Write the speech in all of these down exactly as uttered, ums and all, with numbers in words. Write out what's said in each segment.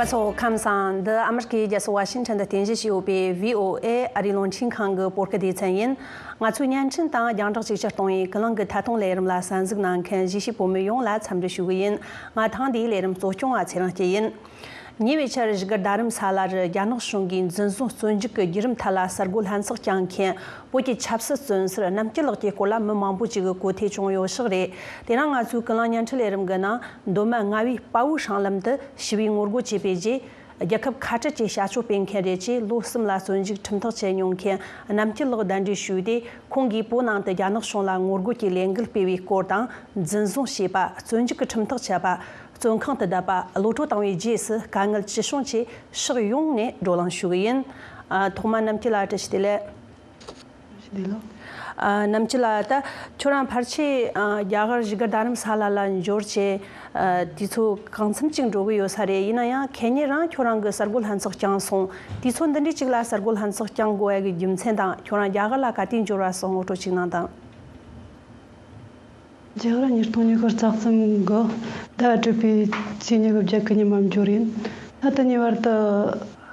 ཚོ་ཁམས་བཟང་། འདི་ཨ་མི་རི་ཀའི་རྒྱལ་ས་ཝ་ཤིང་ཊོན་དུ་རྟེན་གཞི་བྱས་ཡོད་པའི་བྷི་ཨོ་ཨེ་ཨ་རིའི་རླུང་འཕྲིན་ཁང་གི་བོད་སྐད་སྡེ་ཚན་ཡིན། ང་ཚོའི་བརྙན་འཕྲིན་དང་རྒྱང་བསྒྲགས་ཅིག་ཕྱིར་གཏོང་བའི་ཀུན་གླེང་གི་ཐད་གཏོང་ལས་རིམ་ལ་གསན་གཟིགས་གནང་མཁན་གཞིས་བྱེས་བོད་མི་ཡོངས་ལ་འཚམས་འདྲི་ཞུ་གི་ཡིན། ང་ཐེངས་འདིའི་ལས་རིམ་གཙོ་སྐྱོང་བ་ཚེ་རིང་སྐྱིད་ཡིན། ཉེ་བའི་ཆར་བཞུགས་སྒར་རྡ་རམ་ས་ལ་རུ་རྒྱ་ནག་གཞུང་གིས་འཛིན་བཟུང་བཙོན་འཇུག་གི་བརྒྱུད་རིམ་ཐད་ལ་གསར་འགོད་ལྷན་ཚོགས་བསྐྱངས་མཁན་བོད་ཀྱི་ཆབ་སྲིད་བཙོན་ཟུར་རྣམ་སྐྱིད་ལགས་ཀྱི་སྐོར་ལ་མི་མང་པོ་ཅིག་གིས་གོ་ཐོས་བྱུང་ཡོད་ཤག་རེད། དེ་རིང་ང་ཚོའི་ཀུན་གླེང་བརྙན་འཕྲིན་ལས་རིམ་གྱི་ནང་མདོ་སྨད་རྔ་བའི་དཔའ་བོའི་སྲང་ལམ་དུ་ཞི་བའི་ངོ་རྒོལ་བྱས་པའི་རྗེས། རྒྱལ་ཁབ་ཁ་བྲལ་གྱི་བྱ་སྤྱོད་སྤེལ་མཁན་རེད་ཅེས་ལོ་གསུམ་ལ་བཙོན་འཇུག་ཁྲིམས་ཐག་བཅད་མྱོང་མཁན་རྣམ་སྐྱིད་ལགས་གདན་འདྲེན་ཞུས་ཏེ། ཁོང་གིས་བོད་ནང་དུ་རྒྱ་ནག་གཞུང་ལ་ངོ་རྒོལ་གྱི་ལས་འགུལ་སྤེལ་བའི་སྐོར་དང་། འཛིན་བཟུང་བྱས་པ། བཙོན་འཇུག་གི་ཁྲིམས་ཐག་བཅད་པ། བཙོན་ཁང་དུ་བསྡད་པ། གློད་བཀྲོལ་བཏང་བའི་རྗེས་སུ་དཀའ་ངལ་ཅི་བྱུང་ཆེད་ཕྱོགས་ཡོངས་ནས་བགྲོ་གླེང་ཞུ་གི་ཡིན། ཨ། ཐོག་མར་རྣམ་སྐྱིད་ལགས་བཀྲ་ཤིས་བདེ་ལེགས། བདེ་ལེགས། ཨ། རྣམ་སྐྱིད་ལགས། ད་ཁྱོད་རང་ཕལ་ཆེར། ཨ། རྒྱ་གར་བཞུགས་སྒར་རྡ་རམ་ས་ལ་ལ་འབྱོར་བྱས། ཨ། དུས་ཚོད་གང་འཚམ་ཅིག་འགྲོ་གི་ཡོད་ས་རེད། ཡིན་ན་ཡང་ཁེ་ཉིན་རང་ཁྱོད་རང་གི་གསར་འགོད་ལྷན་ཚོགས་བསྐྱངས་སོང་། དུས་ཚོད་འདི་འདྲའི་ཅིག་ལ་གསར་འགོད་ལྷན་ཚོགས་བསྐྱང་དགོས་ཡ་གི་རྒྱུ་མཚན་དང་། ཁྱོད་རང་རྒྱ་གར་ལ་ག་དུས་འབྱོར་བ་སོང་། ངོ་སྤྲོད་ཅིག་གནང་དང་། རྒྱ་གར་ཉིས་སྟོང་ཉི་ཤུ་རྩ་གསུམ་གི་ཟླ་དྲུག་པའི་ཚེས་ཉི་ཤུ་བརྒྱད་གི་ཉི་མ་འབྱོར་ཡིན། ད་དེ་ཉིན་བར་དུ་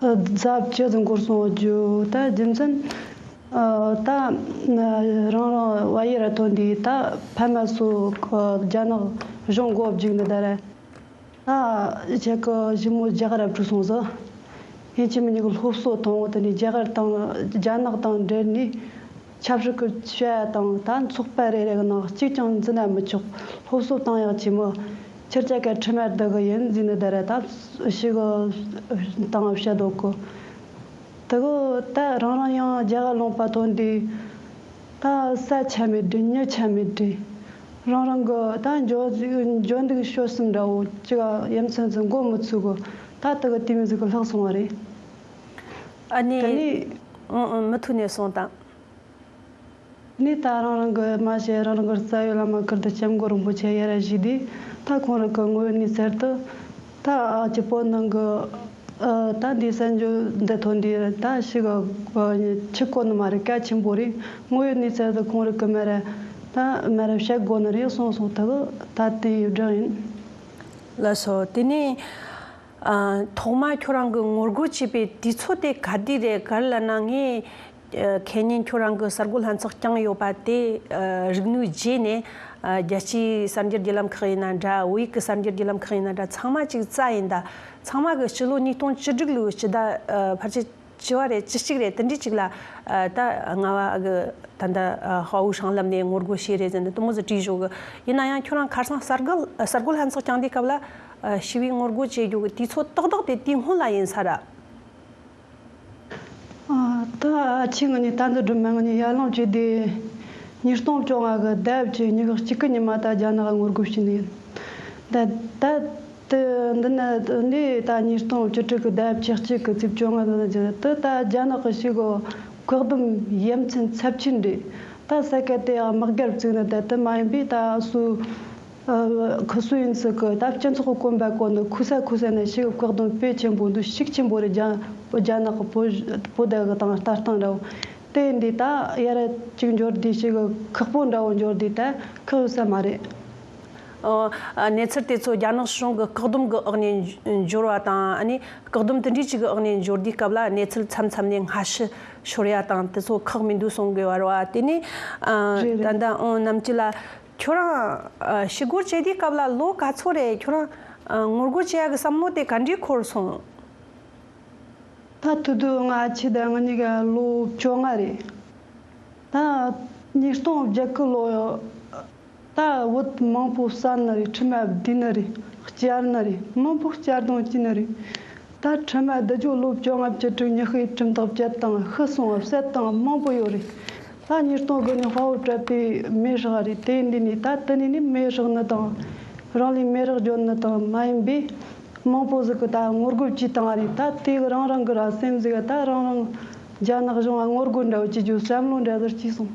ཨ་ཟླ་བཅུ་ཙམ་འགོར་སོང་བ་བརྗོད། ད་རྒྱུ་མཚན་ཨ་ད་རང་རང་བལ་ཡུལ་ར་ཐོན་དུས། ད་ཕ་མ་སོ་ཨ་རྒྱ་ནག་གཞུང་མགོ་བརྒྱུགས་ནི་ད་ར། ད་ཁྱེད་ཀྱི་ཞི་མོ་རྒྱ་གར་ར་བྲོས་སོང་ཟིག་ཡིན་གཅིག་མིན་གཅིག་གི་སློབ་གསོ་གཏོང་བ་དེ་ནས་རྒྱ་གར་དང་རྒྱ་ནག་དང་འབྲེལ་ནས་ཆབ་སྲིད་ཀྱི་བྱ་བ་དང་། ད་ཚོགས་པ་རེ་རེ་གི་ནང་གཅིག་ཀྱང་འཛུལ་ན་མི་ཆོག་སློབ་གསོ་བཏང་ཡག་ཆེ་མོ། ཁྱེད་ཅག་ག་ཁྲིམས་ཡར་བསྡུ་གི་ཡིན་ཟེར་ནི་ད་ར། ད་ཞི་གི་དང་བཤད་འདུག་གི། དེ་གི་ད་རང་རང་ཡང་རྒྱ་གར་ལུང་པ་ཐོན་དུས། ད་ས་ཆ་མེད་དྲི། མྱི་ཆ་མེད་དྲི། རང་རང་གི་ད་འགྱོ་འགྱོ་འདུག་ཤོར་སོང་འདྲ་བོ་ཅིག་ཡ་མཚན་ཚོ་མགོ་མི་ཚོས་གི། ད་དེ་གི་དུས་མི་ཟིག་གི་ལྷག་སོང་བ་རེད། ཨ་ནི། དེ་ནས། ཨང་ཨང་། མུ་མཐུད་ནས་གསུངས་དང་། ནས་ད་རང་རང་གི་མ་ཤེས། རང་རང་གི་རྩ་བའི་བླ་མ་ཀིརྟི་སྐྱབས་མགོན་རིན་པོ་ཆེ་ཡར་བཞུགས་དུས། ད་ཁོང་རང་གི་དངོས་ཡོད་གནས་ཚུལ་དུ། ད་ཨ་ཅི་བོད་ནང་གི་ཨ་ད་འདི་གསར་འགྱུར་འདི་ཐོན་དུས། ད་ཞི་གི་ཨ་ཆི་གོ་ནི་མ་རེད། གལ་ཆེན་པོ་རེད། དངོས་ཡོད་གནས་ཚུལ་དུ་ཁོང་རང་གི་མ་ར་ད་མ་ར་བཤད་དགོས་ནི་རེད་གསུངས་སོང་། ད་གི་ད་དེ་ཡི་བསྒྲགས་ཡིན། ལགས་སོ། དེ་ནས་ཨ་ཐོག་མ་ཁྱོད་རང་གི་ངོ་རྒོལ་བྱས་པའི་དུས་ཚོད་དེ་ག་དུས་རེད། ག་རེ་ལབ་ན་ངས། ཨ། ཁེ་ཉིན་ཁྱོད་རང་གི་གསར་འགོད་ལྷན་ཚོགས་བསྐྱངས་ཡོད་པ་དེ། ཨ། རིག་ནུས་རྗེས་ནས། ཨ། རྒྱལ་སྤྱིའི་གསར་འགྱུར་བརྒྱུད་ལམ་ཁག་ཡིན་ན་འདྲ། བོད་ཡིག་གི་གསར་འགྱུར་བརྒྱུད་ལམ་ཁག་ཡིན་ན་འདྲ། ཚང་མ་ཅིག་རྩ་ཡིན་ད། ཚང་མ་གི་ཕྱི་ལོ་ཉིས་སྟོང་བཅུ་དྲུག་ལོའི་སྤྱི་ཟླ། ཨ། ཕལ་ཆེར་བཅུ་བ་རེད། བཅུ་གཅིག་རེད། དེ་འདྲའི་ཅིག་ལ། ཨ། ད་རྔ་བ་གི་ད་ལྟ། ཨ། དཔའ་བོའི་སྲང་ལམ་ནས་ངོ་རྒོལ་བྱས་རེད་ཟེར་ནས་དེ་མོ་ཟིག་བྲིས་བཞག་གི། ཡིན་ན་ཡང་ཁྱོད་རང་ཁ་སང་གསར་འགོད་གསར་འགོད་ལྷན་ཚོགས་བསྐྱངས་དུས་སྐབས་ལ། ཨ། ཞི་བའི་ངོ་རྒོལ་བྱེད་རྒྱུ་གི་དུས་ཚོད་ཏག་ཏག་དེ་དུས་སྔོན་ལ་ཡིན་ས་ར། ཨ། ད་ཨ་ཆེ་ང་གཉིས་ད་འདི་སྒྲུབ་མ་ང་གཉིས་ཡར་ལངས་བྱས་དུས། ཉིས་སྟོང་བཅོ་ལྔ་གི་ཟླ་བཅུ་ཉི་ཤུ་གཅིག་གི་ཉི་མ་ད་རྒྱ་ནག་ངོ་རྒོལ་བྱས་ནི་ཡིན། ད་ད་དེ་འདི་ནི་འདི་ད་ཉིས་སྟོང་བཅུ་དྲུག་གི་ཟླ་བཅུ་གཅིག་གི་ཚེས་བཅོ་ལྔ་ནི་དེ་ད་རྒྱ་ནག་གི་ཞི་གི་བཀག་སྡོམ་ཡ་མཚན་ཚབས་ཆེན་རེད། ད་ས་ཁུལ་དེ་ཡང་དམག་སྒར་བཙུགས་ནི་དེ་དེ་མ་ཡིན་པས། ད་སུ། ཨ། ཁུ་སུ་ཡིན་སི་གི་ད་སྤྱི་ཚོགས་ཀྱི་གོམ་པ་བསྐོར་ནས་ཁུ་ས་ཁུ་ས་ནས་ཞི་གི་བཀག་སྡོམ་དཔེ་ཆེན་པོ་འདུག་ཤུགས་ཆེན་པོ་རེད། རྒྱ་རྒྱ་ནག་གི་བོད་བོད་དེ་གི་དང་ལྟ་སྟངས་འདྲ་བོ་དེ་འདི་ད་ཡར་ཅིག་འབྱོར་དུས་ཞི་གི་ཁག་པོ་འདྲ་བོ་འབྱོར་དུས་ད་ཁག་ཡོད་ས་མ་རེད། ཨ། གནས་ཚུལ་དེ་ཚོ་རྒྱ་ནག་གཞུང་གི་བཀག་སྡོམ་གི་འོག་ནས་འབྱོར་བ་དང་། ཨ་ནི་བཀག་སྡོམ་དེ་འདྲའི་ཅིག་གི་འོག་ནས་འབྱོར་དུས་སྐབས་ལ་གནས་ཚུལ་མཚམས་མཚམས་ནས་སྔ་ཕྱི་ཤོར་ཡ་དང་དེ་ཚོ་ཁག་མི་འདུག་གསུང་དགོས་བ་རེད་བ། དེ་ནས། ཨ། རེད་རེད། ད་ལྟ་ཨང་རྣམ་སྐྱིད་ལགས། ཁྱོད་རང་ཨ་ཞི་རྒོལ་བྱེད་དུས་སྐབས་ལ་ལོ་ག་ཚོད་རེད། ཁྱོད་རང་ཨ་ངོ་རྒོལ་བྱེད་ཡག་གི་བསམ་བློ་དེ་ག་འདྲས་འཁོར་སོང་། ད་དུ་དུ་ང་ཆེ་ད་ང་གཉིས་ཀ་ལོ་བཅོ་ལྔ་རེད། ད་ཉིས་སྟོང་བརྒྱད་གི་ལོ་ད་བོད་མང་པོ་བསད་ནི་རེད། ཁྲིམས་ལ་བསྡུས་ནི་རེད། བསྐྱལ་ནི་རེད། མང་པོ་བསྐྱལ་གཏོང་བྱས་ནི་རེད། ད་ཁྲིམས་ལ་བསྡུ་རྒྱུ་ལོ་བཅོ་ལྔ་བཅུ་དྲུག་ཉི་ཤུའི་ཁྲིམས་ཐག་བཅད་དང་། ཤི་སོང་བསད་དང་མང་པོ་ཡོད་རེད། ད་ཉིས་སྟོང་དགུ་ནས་དཔའ་བོ་གྲལ་པའི་མེ་ཧྲག་རེད། དེ་འདི་ནས་ད་དེ་ནས་ནི་མེ་ཧྲག་ནི་དང་། རང་ལུས་མེ་རག་གྱོན་ནི་དང་མ་ཡིན་པས། མང་པོ་ཟིག་གི་ད་ངོ་རྒོལ་བྱས་བཏང་རེད། ད་དེ་གི་རང་རང་གི་ར་སེམས་ཟིག་ག་ད་རང་རང་རྒྱ་ནག་གཞུང་ང་ངོ་རྒོལ་འདྲ་བོ་བྱེད་རྒྱུ་བསམ་བློ་འདྲ་ཟིག་སྐྱེས་སོང་།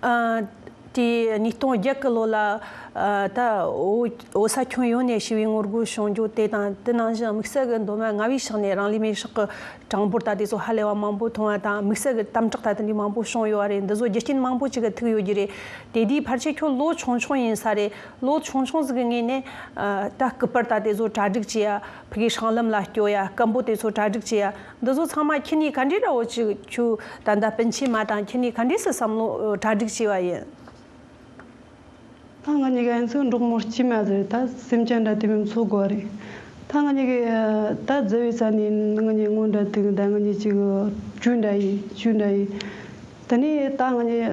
ཨ། དེ་ཉིས་སྟོང་བརྒྱད་གི་ལོ་ལ་ཨ་ད་བོད་བོད་ས་ཁྱོན་ཡོངས་ནས་ཞི་བའི་ངོ་རྒོལ་བྱུང་རྒྱུ་དེ་དང་དེ་ནང་བཞིན་དམིགས་བསལ་གྱི་མདོ་སྨད་རྔ་བའི་ཕྱོགས་ནས་རང་ལུས་མེར་སྲེག་གི་གྲངས་འབོར་ད་དེ་ཚོ་ཧ་ལས་པ་མང་པོ་མཐོང་བ་དང་། དམིགས་བསལ་གྱི་དམ་དྲག་ད་དེ་འདྲའི་མང་པོ་བྱུང་ཡོད་པ་རེད། འདི་ཚོ་རྒྱུ་རྐྱེན་མང་པོ་ཅིག་གིས་ཐུག་ཡོད་རྒྱུ་རེད། དེ་དུས་ཕལ་ཆེར་ཁྱོད་ལོ་ཆུང་ཆུང་ཡིན་ས་རེད། ལོ་ཆུང་ཆུང་ཟིག་གི་ངོས་ནས་ཨ་ད་སྐུ་པར་ད་དེ་ཚོ་གྲ་སྒྲིག་བྱེད་ཡ། ཕ་གིའི་སྲང་ལམ་ལ་སྐྱོད་ཡ། སྐད་འབོད་དེ་ཚོ་གྲ་སྒྲིག་བྱེད་ཡ། འདི་ཚོ་ཚང་མ་ཁྱེད་གཉིས་ག་འདྲའི་འདྲ་བོ་ཅིག་ཁྱོད་ད་ལྟ་སྤུན་མཆེད་མ་དང་ཁྱེད་གཉིས་ག་འདྲས་སེ་བསམ་བློ་གྲ་སྒྲིག་བྱས་པ་ཡིན། ད་ང་གཉིས་ཀ་ཡིན་ཚུལ་འབྲོག་མོ་སྐྱེས་མ་ཟེར། ད་སེམས་ཅན་འདྲ་དེ་མིན་འཚོ་དགོས་རེད། ད་ང་གཉིས་ཀ་ད་འཛི་བའི་ས་ནས་ང་གཉིས་སྔོན་འདྲ་དུས་ད་ང་གཉིས་ཅིག་ཇོ་འདྲ་ཡིན། ཇོ་འདྲ་ཡིན། དེ་ནས་ད་ང་གཉིས་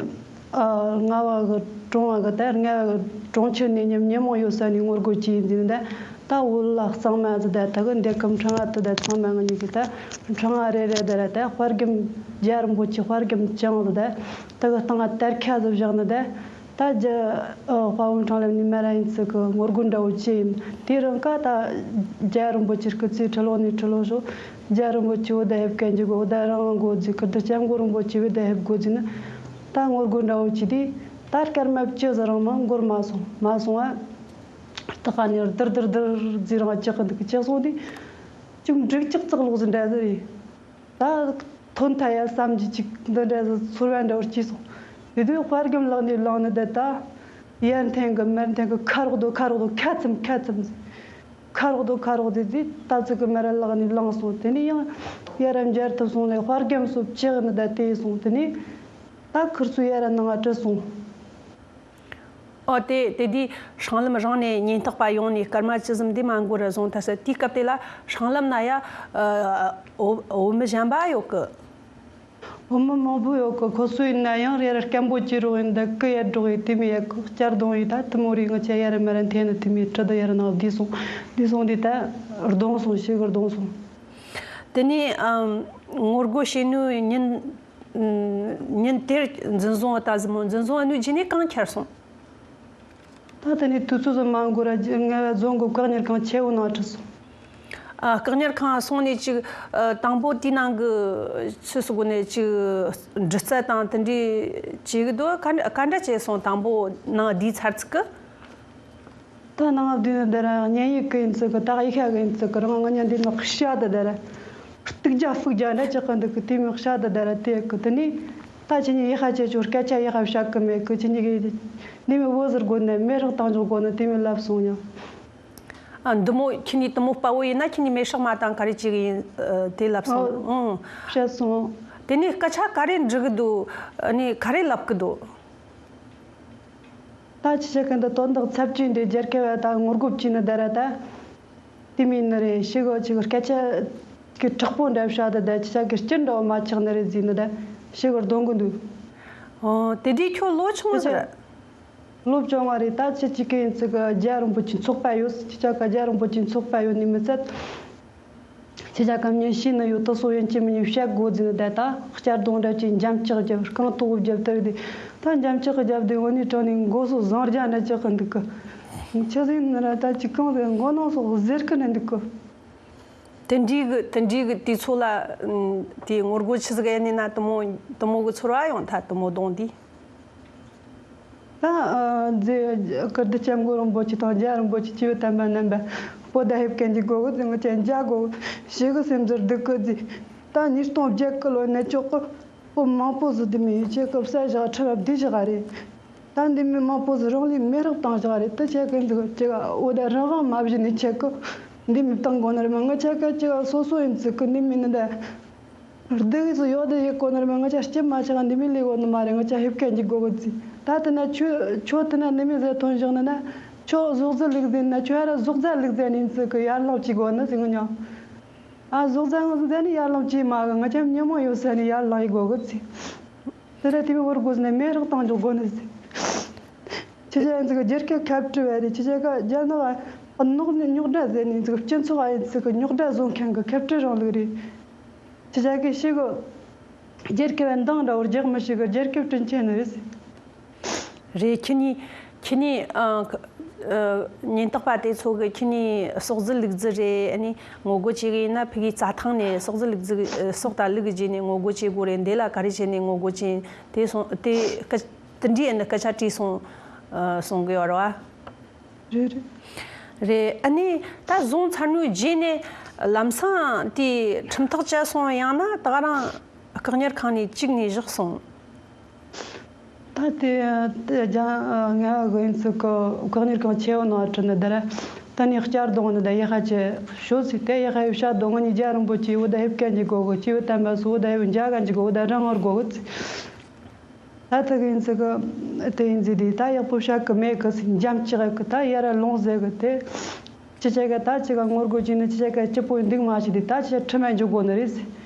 ཨ་རྔ་བ་གི་གྲོང་བ་གི་ད་རྔ་བ་གི་གྲོང་ཁྱེར་ནས་ཉམས་ཉམས་མང་ཡོད་ས་ནས་ངོ་རྒོལ་བྱས་ཡིན་ཟིན། ད་ད་བོད་ལ་གཙང་མ་ཟིག་ད་ད་གི་འདེད་ཀི་འཕྲང་ང་དུ་ད་ཚང་མ་ང་གཉིས་ཀྱི་ད་འཕྲང་ང་རེ་རེ་ད་ར་ད་དཔའ་རྒན་རྒྱ་རིན་པོ་ཆེ་དཔའ་རྒན་བཅངས་ཟིག་ད་ད་གི་སྟེང་ང་དར་ཁ་ཟིག་བཞག་ནི་ད། ད་རྒྱ་ཨ་དཔའ་བོ་འཕྲང་ལམ་ནས་མ་ར་ཡིན་ཚུལ་གི་ངོ་རྒོལ་འདྲ་བོ་བྱས་ཡིན། དེ་རིང་ཀ་ད་རྒྱ་རིན་པོ་ཆེ་སྐུ་ཚེ་ཁྲི་ལོ་ནས་ཁྲི་ལོ་ཤོག་རྒྱ་རིན་པོ་ཆེ་བོད་ད་ཧེབ་གན་གྱི་གོ་བོད་ད་རང་དབང་དགོས་རྫི། ཁུར་ད་སྐྱབས་མགོན་རིན་པོ་ཆེ་བོད་ད་ཧེབ་དགོས་རྫི་ནི་ད་ངོ་རྒོལ་འདྲ་བོ་བྱས་དུས། ད་སྐར་མ་བཅུ་ཟིག་རིང་མ་འགོར་མ་སོང་། མ་སོང་བ་སྟག་ཁ་ནས་རྡིར་རྡིར་རྡིར་རྫི་རང་ལྕག་གི་འདུག་ལྕག་སོང་དུས་ཅུང་འབྲུག་ལྕག་ཙག་ལོག་ཟིག་འདྲ་ཟིག་རེད། ད་ཐོན་ཐ་ཡ་བསམ་གྱི་ཅིག་འདི་འདྲ་ཟིག་ཚོར་བ་འདྲ་བོ་སྐྱེས་སོང་། དེ་དུས་དཔའ་རྒན་ལག་ནས་བླངས་ནི་ད་ད་ཡར་འཐེན་གི་མར་འཐེན་གི་ཁ་རོག་རྡོ་ཁ་རོག་རྡོ་ཁ་ཚུམ་ཁ་ཚུམ་ཟིག་ཁ་རོག་རྡོ་ཁ་རོག་རྡོ་ཟིག་ད་ཚིག་གི་མར་ལག་ནས་བླངས་སོང་། དེ་ནས་ཡང་ཡར་མཇལ་ཐུབ་སོང་ལས་དཔའ་རྒན་སོ་བཅག་ནི་ད་དེ་སོང་། དེ་ནས་ད་ཁུར་ཚོ་ཡར་ནང་ང་བྲོས་སོང་། ཨོ་དེ་དེ་དུས་སྲང་ལམ་རང་ནས་ཉེན་རྟོག་པ་ཡོང་ནས་སྐར་མ་བཅུ་ཙམ་འདི་མ་འགོར་ར་བཟུང་ཐལ་ཟེར། དེའི་སྐབས་དེ་ལ་སྲང་ལམ་ན་ཡ་ཨ་བོད་བོད་མི་གཞན་པ་ཡོད་གི། བོད་མི་མང་པོ་ཡོད་གི། ཁོ་ཚོ་ཡིན་ན་ཡང་རེ་རེ་སྐད་འབོད་བྱེད་རོགས་ཡིན། ད་སྐུ་ཡར་སྒྲོག་ཡིན། དེ་མི་ཡ་གི་གཅར་རྡུང་ཡིན། ད་དེ་མོ་རེ་ང་ཆ་ཡར་མར་འཐེན་ནི་དེ་མི་ཁྲི་ད་ཡར་ནང་བསྡུས་སོང་། བསྡུས་སོང་དུས་ད་རྡུང་སོང་། ཞེ་གི་རྡུང་སོང་། དེ་ནས་ཨམ་ངོ་རྒོལ་བྱེད་ནུས་ཉིན་ཉིན་དེར་འཛིན་བཟུང་བ་ད་གཟིགས་མོ་འཛིན་བཟུང་བ་ནུས་རྗེས་ནས་གང་འཁྱར་སོང་། ད་དེ་ནས་དུས་ཚོད་ཟིག་མ་འགོར་ར་ངལ་བ་རྫོང་གི་བཀག་ཉར་ཁང་ཆེ་བོ་ནང་ཁྲིད་སོང་། ཨ་བཀག་ཉར་ཁང་སོང་ནས་ཅིག་ཨ་དང་པོ་དེའི་ནང་གི་ཆུ་སུ་གོ་ནས་ཅིག་འདྲི་རྩད་དང་དེ་འདྲའི་བྱེད་གི་འདུག་ག་འདྲ་ག་འདྲ་བྱས་སོང་། དང་པོ་ནང་བསྡུས་ཚར་ཚིག་གི། ད་ནང་བསྡུས་ནི་འདི་ར་གཉེན་ཡིག་གི་ཡིན་ཚུལ་གི། ད་ཡིག་ཤ་གི་ཡིན་ཚུལ་གི། རང་ང་ཉ་འདི་ནི་ཤ་ད་ད་ར་སྟུག་རྒྱ་ཕུག་རྒྱ་འདྲ་ཅག་གི་འདུག་གི། དེ་མི་ཤ་ད་ད་ར་དེ་གི། དེ་ནས་ད་ཁྱེད་གཉིས་ཡིག་ཤ་ཆེ་ཆུང་སྐད་ཆ་ཡིག་ཤ་བཤད་གི་མེད་གི། ཁྱེད་གཉིས་གི་འདི་མི་བོ་ཟུར་དགོ་ནས་མེ་རག་བཏང་འཇོག་དགོ་ནས་དེ་མི་ལབ་སོང་ཡང་། ཨ་འདི་མོ་ཁྱེད་གཉིས་དེ་མོ་དཔའ་བོ་ཡིན་ན་ཁྱེད་གཉིས་མེ་སྲེག་མ་བཏང་ག་རེ་བྱེད་གི་ཡིན། ཨ་དེ་ལབ་སོང་། ཨོ། ཨང་། བཤད་སོང་། དེ་ནས་སྐད་ཆ་ག་རེ་འདྲི་གི་འདུག་ཨ་ནི་ག་རེ་ལབ་གི་འདུག་ད་ཅི་བྱེད་གི་འདི་དོན་དག་ཚབས་ཆེན་འདི་རྒྱལ་ཁབ་བ་ད་ངོ་རྒོལ་བྱས་ནི་ད་ར་ད། དེ་མིན་ནི་རེད། ཤི་གོ་ཅིག་སྐད་ཆ་གི་དྲག་པོ་འདྲ་བཤད་ད་ད་ཅི་བྱ་གི་སྐྱིད་འདྲ་བ་མ་ཆགས་ནི་རེད་ཟེར་ནི་ད་ཤི་གོ་རྡུང་གི་འདུག་ཨོ་དེ་དུས་ཁྱོད་ལོ་ཆུང་ཟེར། ལོ་བཅོ་ལྔ་རེད། ད་ཁྱེད་ཅི་གི་ཡིན་ཚིག་གི་རྒྱལ་རིན་པོ་ཆེ་ཚོགས་པ་ཡོད། ཁྱེད་ཅག་གི་རྒྱལ་རིན་པོ་ཆེ་ཚོགས་པ་ཡོད་ནི་མི་ཚད། ཁྱེད་ཅག་གི་མཉེན་ཤེས་ནི་ཡོད། དེ་སོ་ཡོན་གྱི་མི་ཉུང་བཤད་དགོ་ཟེར་ནི་ད་ད་གཅར་རྡུང་འདྲ་ཅིག་འཇམ་ལྕག་རྒྱབ་རྐང་ཐོག་རྒྱབ་ལྟ་བུ་དེ། ད་འཇམ་ལྕག་རྒྱབ་དེ་འོ་ནི་དྲང་ནི་མགོ་སོ་བཟང་རྒྱ་འདྲ་ཅག་གི་འདུག་གི། ཆི་ཟིག་ནི་ར་ད་ཅི་གང་ཟེར་མགོ་ནང་སོ་ཟེར་གི་ནི་འདུག་གི། དེ་འདྲའི་གི་དེ་འདྲའི་གི་དུས་ཚོད་ལ་ཨམ་དེ་ངོ་རྒོལ་ཆི་ཟིག་ཡིན་ནི་ན་དེ་མོ་དེ་མོ་གི་ཚོར་བ་ཡོང་ཐལ། དེ་མོ་གདོང་དེ། ད་ཨ་མཛེས་ཀིརྟི་སྐྱབས་མགོན་རིན་པོ་ཆེ་དང་རྒྱལ་རིན་པོ་ཆེ་སྐྱེས་བུ་དམ་པ་རྣམ་པ་བོད་ད་ཧེབ་གན་གྱི་སྒོ་གི་ང་ཅན་རྒྱ་སྒོ་ཞེ་གི་སེམས་ཚོར་སྡུག་གི་ཟིག་ད་ཉིས་སྟོང་བརྒྱད་གི་ལོ་ནས་ཅོག་གི་བོད་མང་པོ་ཟིག་དེ་མི་ཡི་ཆེ་གི་བསད་བཞག་ཁྲི་རབས་བསྡུས་བཞག་རེད། ད་འདི་མི་མང་པོ་ཟིག་རང་ལུས་མེ་རག་བཏང་བཞག་རེད། དེ་ཆེ་གི་འདུག་ཅིག་འོ་ད་རང་དབང་མ་བཞིན་ནས་ཆེ་གི་འདི་མི་བཏང་དགོ་ནི་རེད་མ། ང་ཆ་ག་ཅིག་སོ་སོ་ཡིན་ཚིག་གི་འདི་མི་ནི་ད། སྡུག་ཡུས་སུ་ཡོད་དེ་ཡེ་གོ་ནར་མ་ང་ཅག་སྐྱིད་མ་ཆགས་འདི་མི་ལས་གོ་ནི་མ་རེད། ང་ཅག་ཧེབ་ཁན་གྱི་གོ་གི་ཚི་ད་དེ་ན་ཆོས་ཆོས་དེ་ན་འདི་མི་ཟེར་ཐོན་བཞག་ནི་ན་ཆོས་ཟོག་རྫི་ལུག་ཟེར་ན་ཆོས་ཧ་ར་ཟོག་རྫ་ལུག་ཟེར་ནི་ཚི་གི་ཡར་ལངས་ཅི་གོ་ནི་ཟེར་ང་ཉོ། ཨ་ཟོག་རྫ་ང་ཟེར་ནི་ཡར་ལངས་ཅི་མ་གི་ང་ཅག་ཉོན་མོངས་ཡོད་ཟེར་ནི་ཡར་ལངས་ཡེ་གོ་གི་ཚི་དེ་ན་དེ་མི་བོར་གོ་ཟེར་ནི་མེ་རག་བཏང་འཇོག་གོ་ནི་ཟེར། ཁྱེད་ཅག་ཡིན་ཚིག་རྒྱལ་ཁབ་ཁ་བྲལ་བ་རེད། ཁྱེད་ཅག་ག་རྒྱ་ནག་ག་ནོག་རྙོག་དྲ་ཟེར་ནི་ཚིག་སྤྱི་ཚོགས་ཨ་ཡིན་ཚིག་རྙོག་དྲ་བཟོ་མཁན་གི་ཁ་བྲལ་རིང་ལུགས་རེད། ཁྱེད་ཅག་གི་ཤི་གི་རྒྱལ་ཁབ་འདང་འདྲ་བོར་རྒྱག་མི་ཤི་གི་རྒྱལ་ཁབ་དྲིན་ཆེན་ནི་རེད། རེད། ཁྱེད་གཉིས་ཁྱེད་གཉིས་ཨ་ཨ་ཉེན་རྟོག་པ་དེ་ཚོ་གི་ཁྱེད་གཉིས་ཟོག་རྫི་ལུག་རྫི་རེད། ཨ་ནི་ངོ་རྒོལ་བྱེད་གི་ཡིན་ན་ཕ་གིའི་རྩྭ་ཐང་ནས་ཟོག་རྫི་ལུག་རྫི་ཟོག་དང་ལུག་གི་རྗེས་ནས་ངོ་རྒོལ་བྱེད་དགོས་རེད། འདི་ལ་ག་རེ་བྱས་ནས་ངོ་རྒོལ་བྱེད་དེ་སོང་དེ་སྐད། དེ་འདྲའི་ནི་སྐད་ཆ་དྲིས་སོང་། ཨ། སོང་གི་ཡོད་རེད་བ། རེད་རེད། རེད། ཨ་ནི་ད་བཟུང་ཚར་ནོའི་རྗེས་ནས་ལམ་སང་དེ་ཁྲིམས་ཐག་བཅད་སོང་། ཡང་ན་ད་ག་རང་བཀག་ཉར་ཁང་ནས་བཅུག་ནས་བཞག་སོང་། ད་དེ་དེ་རྒྱ་ང་གི་ཡིན་ཚུལ་གི་བཀག་ཉར་ཁང་ཆེ་བོ་ནང་ཁྲིད་ནི་དེ་ར། ད་ནི་བསྐྱར་གཏོང་ནི་ད་ཡག་ཤ་ཆེ་ཤོས་ཚིག་དེ་ཡག་ཤ་ཡོད་ཤ་གཏོང་ནི་རྒྱ་རིང་པོ་ཆེ་བོ་ད་ཧེབ་ཀན་གྱི་གོ་གི་ཆེ་བོ་བསྟན་པ་སུ་བོ་ད་ཡོད་འཇའ་གན་གྱི་གོ་བོ་ད་རང་ངར་གོ་གི་ཚིག་ད་ཐུག་ཡིན་ཚུལ་གི་དེ་ཡིན་ཚུལ་དེ་ད་ཡག་པོ་བཤད་གི་མེད་གི་འཇམ་ཅིག་གི་ད་ཡར་ལོང་ཟེར་གི་དེ། ཅི་བྱེད་གི་ད་ཅི་ག་ངོ་རྒོལ་བྱས་ནས་ཅི་བྱེད་གི་སྐྱིད་པོ་འདུག་མ་ཤེས་དེ་ད་ཅི་བྱེད་ཁྲིམས་ལ་འཇུག་དགོས་ནི་རེད།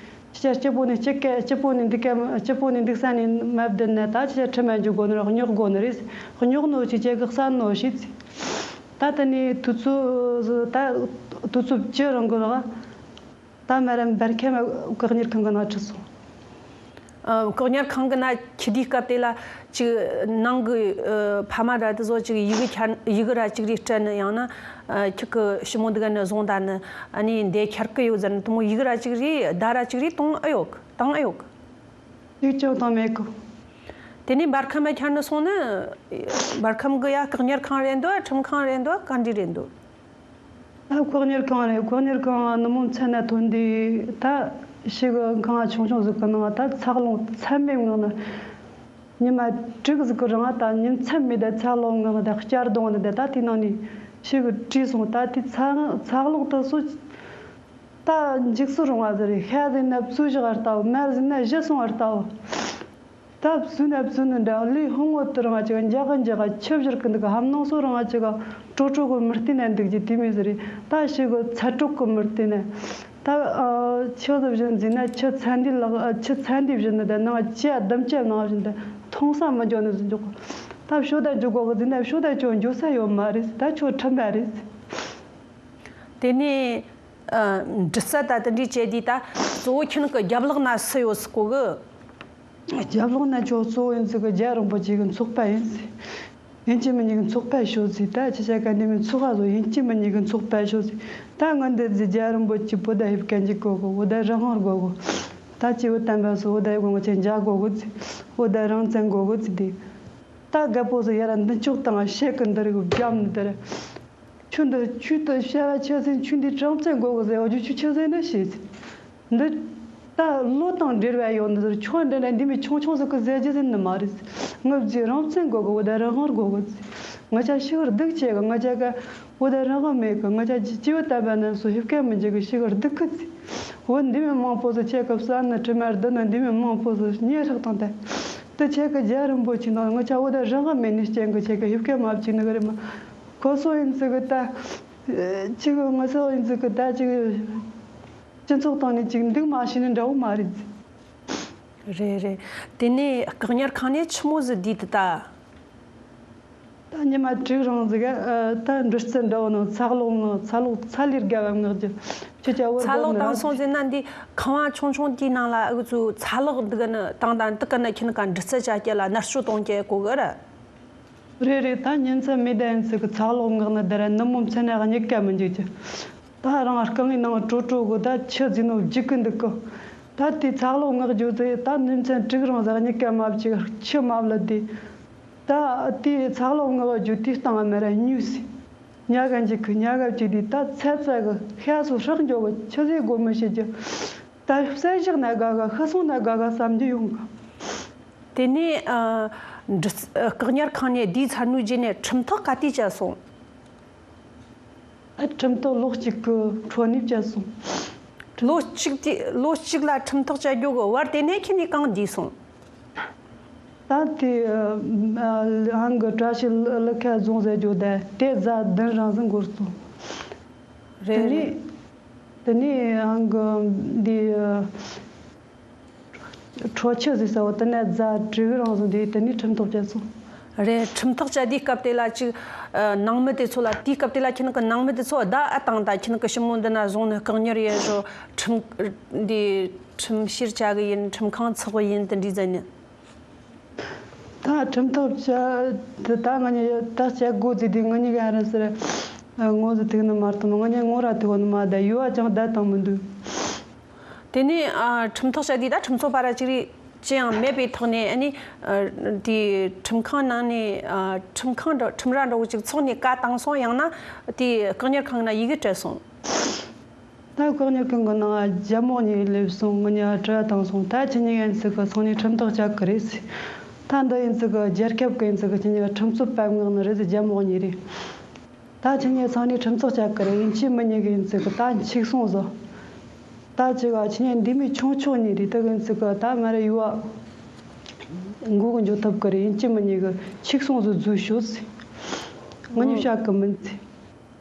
ཅི་བྱེད་སྐྱིད་པོ་ནས་སྐྱིད་གི་སྐྱིད་པོ་ནས་འདུག་གི་སྐྱིད་པོ་ནས་འདུག་ས་ནས་མ་བསྡད་ན་ད་ཅི་བྱེད་ཁྲིམས་ལ་འཇུག་དགོས་ནི་རེད། སྙོག་དགོས་ནི་རེད། སྙོག་ནོ་ཅི་བྱེད་གི་བསད་ནོ་ཤེས་ཚེ། ད་དེ་ནས་དུས་ཚོད་ད་དུས་ཚོད་ཅི་རིང་གི་རེད། ད་མར་འབར་ཁམས་བཀག་ཉར་ཁང་གི་ནང་ཁྲིད་སོང་། ཨ། བཀག་ཉར་ཁང་གི་ནང་ཁྲིད་དུས་སྐབས་དེ་ལ་ཅིག་ནང་གི་ཨ་ཕ་མ་ར་དེ་ཚོ་ཅིག་ཡི་གེ་འཁྱེར་ཡི་གེ་ར་ཅིག་རེ་སྤྲད་ནི། ཡང་ན་ཨ་ཁྱེད་ཀྱི་ཞི་མོ་འདི་ག་ནས་བཟུང་ད་ནི་ཨ་ནི་འདི་འཁྱེར་གི་ཡོད་ཟེར་ནི་དེ་མོ་ཡི་གེ་ར་ཅིག་རེ་བརྡ་ར་ཅིག་རེ་གཏོང་ཨེ་ཡོད་གི། བཏང་ཨེ་ཡོད་གི། ཡིག་ཅང་བཏང་མེད་གི། དེ་ནས་འབར་ཁམས་ལ་འཁྱེར་ནས་སོང་ནི། འབར་ཁམས་གི་ཡ་བཀག་ཉར་ཁང་རེད་འདུག་ཁྲིམས་ཁང་རེད་འདུག་ག་འདྲ་རེད་འདུག་ད་བཀག་ཉར་ཁང་རེད། བཀག་ཉར་ཁང་ནུབ་མོ་མཚན་ན་ཐོན་དུས་ད་ཞིག་གི་ཁང་ཆུང་ཆུང་ཟིག་གི་ནང་ད་ཚ་རླུང་ཚད་མེད་ངང་ནས་ཉི་མ་དྲུག་ཟིག་གི་རིང་ད་ཉིན་མཚན་མེད་ད་ཚ་རླུང་ངང་ད་བསྐྱར་གཏོང་ནི་ད་ད་དེ་ནང་ནས་ཞིག་གི་བྲོས་སོང་། ད་དེ་ཚ་ཚ་རླུང་དེ་སུ། ད་འཇིགས་སུ་རུང་བ་ཟེར་རེད། ཤ་ཟོས་ན་བཙོས་བཞག་པ་ལྟ་བུ། མར་ཟོས་ན་བཞུ་སོང་བ་ལྟ་བུ། ད་བཙོས་ན་བཙོས་ནི་འདྲ་ལུས་ཧོང་བོ་དུ་རང་ཅིག་འཇག་གི་འཇག་གི་ཆུ་བཞུར་གི་འདུག་གི་ཧམ་ནང་སོ་རང་ཅིག་ཀྲོ་ཀྲོ་གི་མི་བལྟས་ན་འདུག་ཅི་དེ་མོ་ཟེར་རེད། ད་ཞིག་གི་ཚ་དྲོད་གི་མི་བལྟས་ན། ད་ཆུ་ཟིག་བཞུ་ཟིན་ན་ཆུ་ཚ་འདི་ལག་ཆུ་ཚ་འདི་བཞུ་ནི་ད་ནང་ཅི་ཡ་ལྡུམ་ཅི་ཡ་ནང་བཞིན་ད་འཐུང་ས་མི་འཇོག་ནི་ཟིག་འཇོག་གི་ད་ཕྱོགས་ད་འཇོག་གོ་གི་ཟིན་ན་ཕྱོགས་ད་ཁྱོད་འཇོག་ས་ཡོད་མ་རེད། ད་ཁྱོད་ཁྲིམས་པ་རེད། དེ་ནས་ཨ་འདྲི་རྩད་ད་དེ་འདྲས་བྱས་དུས་ད་གཙོ་བོ་ཁྱེད་རང་གི་རྒྱབ་ལོགས་ན་སུ་ཡོད་ཟེར་གོ་གི། རྒྱབ་ལོགས་ན་ཁྱོད་གཙོ་བོ་ཡིན་ཚུལ་གི་རྒྱལ་རིན་པོ་ཆེ་གི་ཚོགས་པ་ཡིན་ཟེར། ཡིན་གཅིག་མིན་གཉིས་གི་ཚོགས་པ་ཤོད་ཟེར། ད་ཅི་བྱ་ག་འདི་མིན་ཚོགས་པ་ཟོ་ཡིན་གཅིག་མིན་གཉིས་གི་ཚོགས་པ་ཤོད་ཟེར། ད་ང་འདི་ཟེར་རྒྱལ་རིན་པོ་ཆེ་བོད་ད་ཧིབ་ཀན་གྱི་གོ་གི་བོད་ད་རང་དབང་དགོ་གི་ད་ཅི་བོད་བསྟན་པ་སོ་བོད་ད་ཡི་གོ་ང་ཆེ་འཇག་དགོ་གི་ཟེར། བོད་ད་རང་བཙན་དགོ་གི་ཟེར་དེ། ད་རྒད་པོ་ཟོ་ཡ་ར་འདི་ཕྱོགས་དང་ཤེད་གི་འདི་རིགས་བརྒྱབ་ནི་འདི་རེད། ཁྱོད་འདི་ཁྱོད་དུ་བྱ་བ་ཆེ་ཟིན། ཁྱོད་འདི་རང་བཙན་དགོས་གི་ཟེར་བ་རྒྱུ་ཁྱོད་ཆེ་ཟིན་ནི་ཤེས་ཟིན། འདི་ད་བློ་དང་འབྲེལ་བ་ཡོད་ནི་ཟེར། ཁྱོད་འདི་ན་འདི་མི་ཆུང་ཆུང་ཟིག་གི་ཟེར་རྒྱུ་ཟིན་ནི་མ་རེད། ངུ་བརྗེ་རང་བཙན་དགོས་གི་བོད་ད་རང་དབང་དགོས་གི་ང་ཅག་ཤི་བར་སྡུག་ཆེ་གི་ང་ཅག་ག་བོད་ད་རང་དབང་མེད་གི་ང་ཅག་ཅི་བོད་ད་བ་ན་སུ་ཧིབ་ཀ་མི་འཇིག་གི་ཤི་བར་སྡུག་གི་ཚི། བོད་འདི་མི་མང་པོ་ཟིག་ཆེ་གི་བསམ་ནི་དྲི་མ་བདུན་ནི་འདི་མི་མང་པོ་ཟིག་ཉེ་རག་དང་ད་དུ་ཆེ་གི་རྒྱལ་རིན་པོ་ཆེ་ནང་ང་ཅག་བོད་ད་རང་དབང་མེད་ནི་རྐྱེན་གི་ཆེ་གི་ཧིབ་ཀ་མ་བཅུག་ནི་གི་རེད་མ། ཁོ་ཚོ་ཡིན་ཚུལ་གི་ད། གཅིག་ངོ་ཚ་ཡིན་ཚུལ་གི་ད་གཅིག་སྤྱི་ཚོགས་སྟེང་ནས་གཅིག་འདུག་མ་ཤེས་ནི་འདྲ་བོ་མ་རེད། རེད་རེད། དེ་ནས་བཀག་ཉར་ཁང་ནས་ཆི་མོ་ཟིག་བསྡུས་དུ་ད། ད་ཉི་མ་དྲུག་རིང་ཟིག་ད་འདྲི་རྩད་འདྲ་བོ་ནང་ཚ་གློག་ངང་ཚ་གློག་ཚ་ལེར་དགའ་བ་ངག་རྒྱུ་ཁྱོད་ཅག་བོར་ཚ་གློག་བཏང་སོང་ཟེར་ན་འདི་ཁང་བ་ཆུང་ཆུང་དེའི་ནང་ལ་ཨུ་ཚོས་ཚ་གློག་འདི་ག་ནི་བཏང་དང་འདི་ག་ནི་ཁྱི་ནི་ག་འདྲི་རྩད་བྱ་སྐྱེ་ལ་མནར་གཅོད་གཏོང་སྐྱེ་གོ་གི་ར། རེད་རེད། ད་ཉིན་མཚན་མེད་ད་ཡིན་ཚུལ་གི་ཚ་གློག་ངག་ནི་དེ་ར་ནུབ་མོ་མཚན་ན་གཉིད་ཀ་མི་འཇུག་ཅི། ད་རང་རྐང་ངའི་ནང་དྲོ་དྲོ་གི་ད་ཆུ་ཟིན་ནོ་འཇིག་གི་འདུག་གི་ད་དེ་ཚ་གློག་ངག་རྒྱུ་དེ་ད་ཉིན་མཚན་དྲུག་རིང་ཟ་གཉིད་ཀ་མ་བཅུག་ཆུ་མ་བླུད་དེ། ད་དེ་ཚ་གློག་ངག་རྒྱུ་དེ་སྟེང་མེ་ར་ཉུས་སི། ཉ་ག་འཇིག་གི་ཉ་ག་བཅུག་དེ་ད་ཚ་ཚ་གི་ཤ་སོ་ཧྲག་འཇོག་གི་ཆུ་ཟེ་དགོ་མི་ཤེས་ཀྱི། ད་བསད་བཞག་ན་དགའ་ག་ཤི་སོང་ན་དགའ་ག་བསམ་རྒྱུ་ཡོང་གི། དེ་ནས་ཨ་འདྲི་བཀག་ཉར་ཁང་ནས་བསྡུས་ཚར་ནོའི་རྗེས་ནས་ཁྲིམས་ཐག་ག་དུས་བཅད་སོང་། ཨ་ཁྲིམས་ཐག་ལོ་གཅིག་གི་འཕྲོ་ནས་བཅད་སོང་། ལོ་གཅིག་དེ་ལོ་གཅིག་ལ་ཁྲིམས་ཐག་བཅད་རྒྱུ་གི་བར་དེ་ནས་ཁྱེད་ནས་གང་བསྡུས་སོང་། ད་དེ་ཨ་ཨ་ཧང་གི་བཀྲ་ཤིས་ལ་ཁ་བཟུང་ཟེར་རྒྱུ་དེ་དེ་ཟླ་བདུན་རང་ཟིན་འགོར་སོང་། རེད་དེ་ནས་རེད། དེ་ནས་ཨང་གི་འདི་ཁྲོ་ཆུ་ཟེར་ས་བོ་དེ་ནས་རྫ་དྲུག་རང་བཟོ་འདི་དེ་ནས་ཁྲིམས་ཐག་བཅད་སོང་། རེད། ཁྲིམས་ཐག་བཅད་དུས་སྐབས་དེ་ལ་ཅིག་ཨ་ནང་མི་དེ་ཚོ་ལ་དེའི་སྐབས་དེ་ལ་ཁྱེད་ནི་གི་ནང་མི་དེ་ཚོ་བརྡ་ཨ་བཏང་ད་ཁྱེད་ནི་གི་ཞི་མོ་འདི་ན་བཟུང་ནས་བཀག་ཉར་ཡེ་རོ་ཁྲིམས་འདི་ཁྲིམས་བཤེར་བྱ་གི་ཡིན། ཁྲིམས་ཁང་ཚགས་གི་ཡིན་དེ་འདྲའི་ཟེར་ནས། ད་ཁྲིམས་ཐག་བཅད་དེ་ད་ང་གཉིས་ད་བཅད་དགོས་ཟེར་དུས་ང་གཉིས་ཀ་ཧ་རན་སར་ངོ་ཟིག་ཐུག་ནི་མ་གཏོགས་ང་གཉིས་ངོ་ར་ཐུག་ནི་མ་ད་ཡུ་བ་ཅང་བསྡད་བཏང་མི་འདུག་དེ་ནས་ཨ་ཁྲིམས་ཐག་བཅད་དུས་ད་ཁྲིམས་ཚོགས་པ་ར་ཅིག་རེད། ཅི་ཡང་མེད་པའི་ཐོག་ནས་ཨ་ནི་ཨ་དེ་ཁྲིམས་ཁང་ནང་ནས་ཨ་ཁྲིམས་ཁང་འདྲ་ཁྲིམས་ར་འདྲ་བོ་ཅིག་ཚོགས་ནས་བཀའ་བཏང་སོང་། ཡང་ན་དེ་བཀག་ཉར་ཁང་ནང་ཡི་གེ་སྤྲད་སོང་། ད་བཀག་ཉར་ཁང་གི་ནང་རྒྱ་མོ་གཉིས་སླེབས་སོང་། ང་གཉིས་དྲི་བ་བཏང་སོང་། ད་ཁྱེད་གཉིས་ཡིན་ཚིག་གི་ཚང་ནས་ཁྲིམས་ཐག་བཅད་གི་རེད་ཟེར། ད་འདི་ཡིན་ཚིག་གི་རྒྱལ་ཁབ་གི་ཡིན་ཚིག་གི་ཁྱེད་གཉིས་ཁྲིམས་རྩོད་པ་མངགས་ནི་རེད་ཟེར། རྒྱ་མོ་གཉིས་རེད། ད་ཁྱེད་གཉིས་ཚང་ནས་ཁྲིམས་ཐག་བཅད་གི་རེད། ཡིན་གཅིག་མིན་གཉིས་གི་ཡིན་ཚིག་གི་ད་འཆུག་སོང་ཟེར། ད་ཅིག་ག་ཁྱེད་གཉིས་འདི་མོ་ཆུང་ཆུང་གཉིས་རེད། ད་གི་ཡིན་ཚིག་གི་ད་མ་རེད་ཡུ་བ་མགོ་གི་འཇོག་ཐུབ་གི་རེད། ཡིན་གཅིག་མིན་གཉིས་གི་འཆུག་སོང་ཟེར་རྫུས་ཤོད་ཟེར། ང་གཉིས་བཤད་གི་མིན་ཟེར།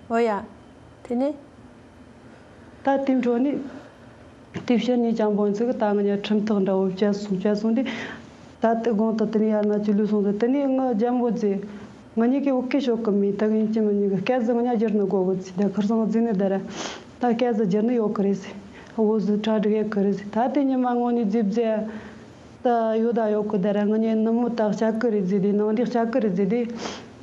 འོ་ཡ། དེ་ནས། ད་དེའི་འཕྲོ་ནས་དེ་ཕྱིར་ནས་ཅང་པོ་ཚིག་ད་ང་གཉིས་ཁྲིམས་ཐག་འདྲ་བོ་བཅད་སོང་། བཅད་སོང་དུས་ད་དེ་དགོང་དུ་དེ་ནས་ཡར་ན་ཅི་ལུས་སོང་ཟེར། དེ་ནས་ང་རྒྱལ་པོ་ཟེར། ང་གཉིས་ཀྱི་འུ་སྐད་ཤོད་གི་མེད། ད་གིན་ཅི་མི་གཉིས་ཀྱི་སྐད་ཟིག་ང་གཉིས་བསྒྱུར་ནི་དགོས་གི་ཟེར། ད་ཁིར་སང་རྫིག་ནི་ད་ར་ད་སྐད་ཟིག་བསྒྱུར་ནི་ཡོད་གི་རེད་ཟེར། འུ་ཟིག་གྲ་སྒྲིག་ཡེད་གི་རེད་ཟེར། ད་དེ་ཉི་མ་དངོས་གནས་རྫིག་རྫིག་ད་ཡོད་ད་ཡོད་གི་ད་ར། ང་གཉིས་ནུབ་མོ་ད་བཅད་གི་རེད་ཟེར་དུས། ནང་འདི་བཅད་གི་རེད་ཟེར་དུས།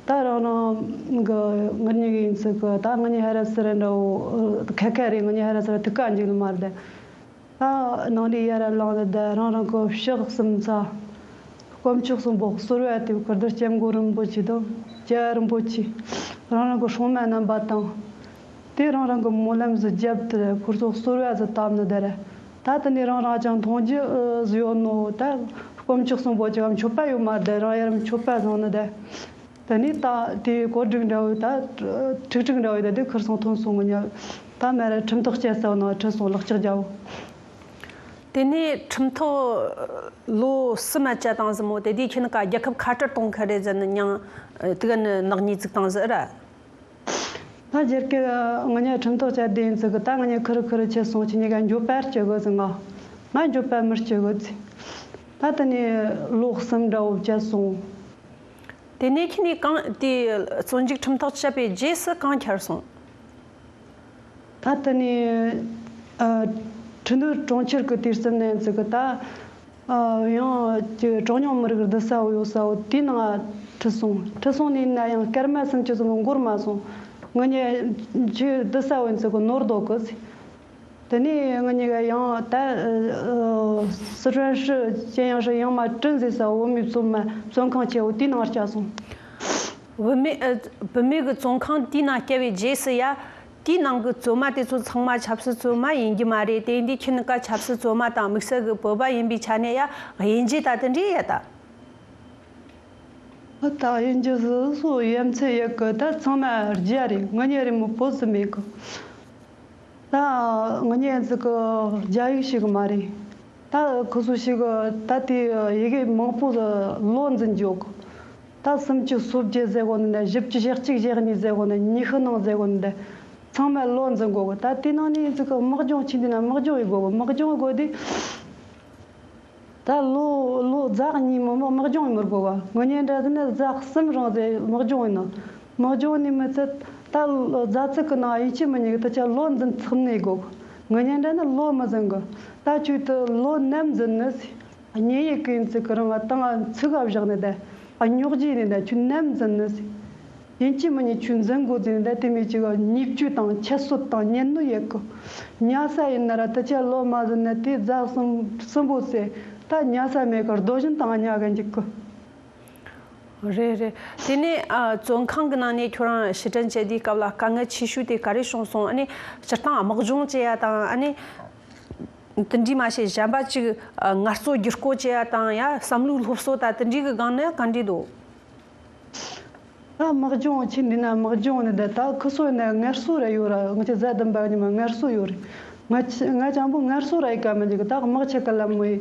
ད་རང་རང་གི་ང་གཉིས་ཀྱི་ཡིན་ཚིག་གི་ད་ང་གཉིས་ཧ་ར་སི་ར་འདྲ་བོ་ཁ་ཁ་རེད། ང་གཉིས་ཧ་ར་སི་ར་ཐུག་ག་འཇུག་ནི་མ་རེད། ད་ནང་འདི་ཡར་ར་ལངས་ད་ད་རང་རང་གི་ཕྱག་གསུམ་ཚ། དཀོན་མཆོག་གསུམ་པོ་གསོལ་བ་དེ་བསྐུར་ད་སྐྱབས་མགོན་རིན་པོ་ཆེ་དང་རྒྱལ་བ་རིན་པོ་ཆེ། རང་རང་གི་སྲུང་མ་རྣམ་པ་དང་། དེ་རང་རང་གི་སྨོན་ལམ་ཟིག་བརྒྱབ་སྟེ་ཁོ་ཚོ་གསོལ་བ་ཟིག་བཏབ་ནི་ད་ར། ད་དེ་ནས་རང་རང་ཅང་མཐོང་རྒྱུ་ཨ་ཟིག་ཡོད་ནོ། ད་དཀོན་མཆོག་གསུམ་པོ་ཅིག་མཆོད་པ་ཡོད་མ་རེད། རང་ཡར་མཆོད་པ་བཟང་ནི་ད། དེ་ནས་ད་དེ་གོ་སྒྲིག་འདྲ་བོ་ད་ཁྲིག་ཁྲིག་འདྲ་བོ་ད་དེ་ཁིར་སང་ཐོན་སོང་། ང་གཉིས་ད་མ་ར་ཁྲིམས་ཐག་བཅད་ས་ནང་ཁྲིད་སོང་། ལག་ལྕགས་རྒྱ་བོ། དེ་ནས་ཁྲིམས་ཐག་ལོ་གསུམ་མ་བཅད་བཏང་ཟིན་མོ། དེ་དུས་ཁྱེད་ནི་ཀ་རྒྱལ་ཁབ་ཁ་བྲལ་གཏོང་ཁ་རེད་ཟེར་ནི་མྱང་། དེ་ག་ནི་ནག་ཉེས་བཙུགས་བཏང་ཟིན་ཨེ་ར། ད་རྒྱལ་ཁབ་ང་གཉིས་ཁྲིམས་ཐག་བཅད་དེ་ཡིན་ཚིག་གི་ད་ང་གཉིས་ཁུར་ཁུར་ཆེ་སོང་། ཁྱེད་གཉིས་ཀ་འགྱོད་པ་སྐྱེ་གི་ཟེར། ང་ང་འགྱོད་པ་མི་སྐྱེ་གི་ཟེར། ད་དེ་ནས་ལོ་གསུམ་འདྲ་བོ་བཅད་སོང་། དེ་ནས་ཁྱེད་གཉིས་གང་དེ་བཙོན་འཇུག་ཁྲིམས་ཐག་བཅད་པའི་རྗེས་སུ་གང་འཁྱར་སོང་། ད་དེ་ནས་ཨ་ཁྲིན་ཏུའུ་གྲོང་ཁྱེར་གི་དུས་གསུམ་ནས་ཚིག་གི་ད་ཨ་ཡང་ཀྱི་གྲངས་ཉུང་མི་རིགས་བསྡད་ས་བོ་ཡོད་ས་བོ་དེའི་ནང་ཁྲིད་སོང་། ཁྲིད་སོང་ནས་ཡིན་ན་ཡང་སྐར་མ་སུམ་ཅུ་ཙམ་འགོར་མ་སོང་། ང་གཉིས་ཁྱོད་བསྡད་ས་བོ་ཡིན་ཚིག་གི་ནོར་འདུག་གི་ཟེར། དེ་ནས་ང་གཉིས་ཀ་ཡང་ད་ཨ་སི་ཁྲོན་ཧྲི་ཅན་ཡང་ཧྲི་ཡང་མ་ཀྲིན་ཟེར་ས་བོད་མིའི་བཙོན་མ་བཙོན་ཁང་ཆེ་བོ་དེའི་ནང་བསྐྱལ་སོང་། བུད་མེད་ཨ་བུད་མེད་ཀྱི་བཙོན་ཁང་དེའི་ནང་བསྐྱལ་བའི་རྗེས་སུ་ཡ། དེའི་ནང་གི་བཙོན་མ་དེ་ཚོ་ཚང་མ་ཆབ་སྲིད་བཙོན་མ་ཡིན་རྒྱུ་མ་རེད། དེ་འདི་ཁྱེད་ནི་ཀ་ཆབ་སྲིད་བཙོན་མ་དང་དམིགས་བསལ་གྱི་བོད་པ་ཡིན་པའི་ཆ་ནས་ཡ་དབྱེ་འབྱེད་ད་དེ་འདྲས་ཡ་ད། ཨ་ད་དབྱེ་འབྱེད་སོ་སོ་ཡ་མཚན་ཡོད་གི། ད་ཚང་མ་རྒྱ་རེད། ང་གཉིས་རེད་མོ་བོད་ཟིག་མེད་གི། ད་ང་གཉིས་ཚིག་གི་རྒྱ་ཡིག་ཤེས་གི་མ་རེད། ད་ཁོ་ཚོ་ཞིག་གི་ད་དེ་ཡི་གེ་མང་པོ་ལོ་འཛིན་འཇོག་གི། ད་སུམ་ཅུ་སོ་བརྒྱད་ཟེར་གོ་ནི་འདྲ། བཞི་བཅུ་ཞེ་གཅིག་ཞེ་གཉིས་ཟེར་གོ་ནི། ཉི་ཤུ་ནང་ཟེར་གོ་ནི་འདྲ། ཚང་མ་ལོ་འཛིན་དགོས་གི། ད་དེ་ནང་ནས་ཚིག་གི་དམག་སྦྱོང་བྱེད་འདི་ན་དམག་སྦྱོང་ཡི་དགོས་གི། དམག་སྦྱོང་ཡི་དགོས་དེ། ད་ལོ་ལོ་ཟླ་གཉིས་མོ་མོ་དམག་སྦྱོང་ཡི་མི་དགོས་གི། ང་གཉིས་འདྲ་ཟེར་ན་ཟླ་གསུམ་རིང་ཟེར་དམག་སྦྱོང་ཡི་ནི། དམག་སྦྱོང་ནི་མི་ཚད་ད་ལོ་ཟླ་ཚིག་གི་ནང་ཡིན་གཅིག་མིན་གཉིས་གི་ད་ཆ་ལོ་འཛིན་ཚག་ནི་དགོས་གི། ང་གཉིས་འདྲ་ན་ལོ་མི་འཛིན་གི། ད་ཁྱོད་ད་ལོ་ནམ་འཛིན་ནི་ཟེར། ཉེ་ཡི་གི་ཡིན་ཚིག་གི་རང་ང་ཏང་ང་ཚིག་ག་བཞག་ནི་ད། ཨ་རྙོག་རྗེས་ནི་ད་ཁྱོད་ནམ་འཛིན་ནི་ཟེར། ཡིན་གཅིག་མིན་གཉིས་ཁྱོད་འཛིན་དགོས་ཟེར་ནི་ད། དེ་མིན་གཅིག་ག་ཉེས་བཅོས་དང་ཁྱད་གསོད་དང་ཉེན་གནོད་ཡོད་གི། ཉལ་ས་ཡིན་ན་ར་ད་ཆ་ལོ་མ་ཟིན་ན་དེ་ཟླ་གསུམ་གསུམ་པོ་ཚེ་ད་ཉལ་ས་མེད་གི། རྡོ་བཞིན་དང་ཉལ་ག་འཇུག་གི། རེད་རེད། དེ་ནས་ཨ་བཙོན་ཁང་གི་ནང་ནས་ཁྱོད་རང་ཕྱིར་དྲན་བྱེད་དུས་སྐབས་ལ་དཀའ་ངལ་ཆེ་ཤོས་དེ་ག་རེ་བྱུང་སོང་། ཨ་ནི་སྤྱིར་བཏང་དམག་སྦྱོང་བྱེད་ཡ་དང་། ཨ་ནི་དེ་འདྲའི་མ་བྱས་གཞན་པ་ཅིག་ཨ་ངལ་རྩོལ་བསྒྱུར་བཀོད་བྱེད་ཡ་དང་། ཡ་བསམ་བློའི་སློབ་གསོ་ད་དེ་འདྲའི་གི་སྒང་ནས་ག་འདྲ་འདུག། ད་དམག་སྦྱོང་ཆེ་འདི་ན་དམག་སྦྱོང་ནི་ད་ད་ཁུ་སོ་ན་ངལ་གསོ་ར་ཡོད་ར། ང་ཆ་ཟ་དམ་པ་ཉི་མ་ངལ་གསོ་ཡོད་རེད། ང་ཆ་ང་ཅང་པོ་ངལ་གསོ་ར་ཡི་ག་མི་འཇིག་ད་དམག་ཆ་ག་ལ་མོ་ཡི་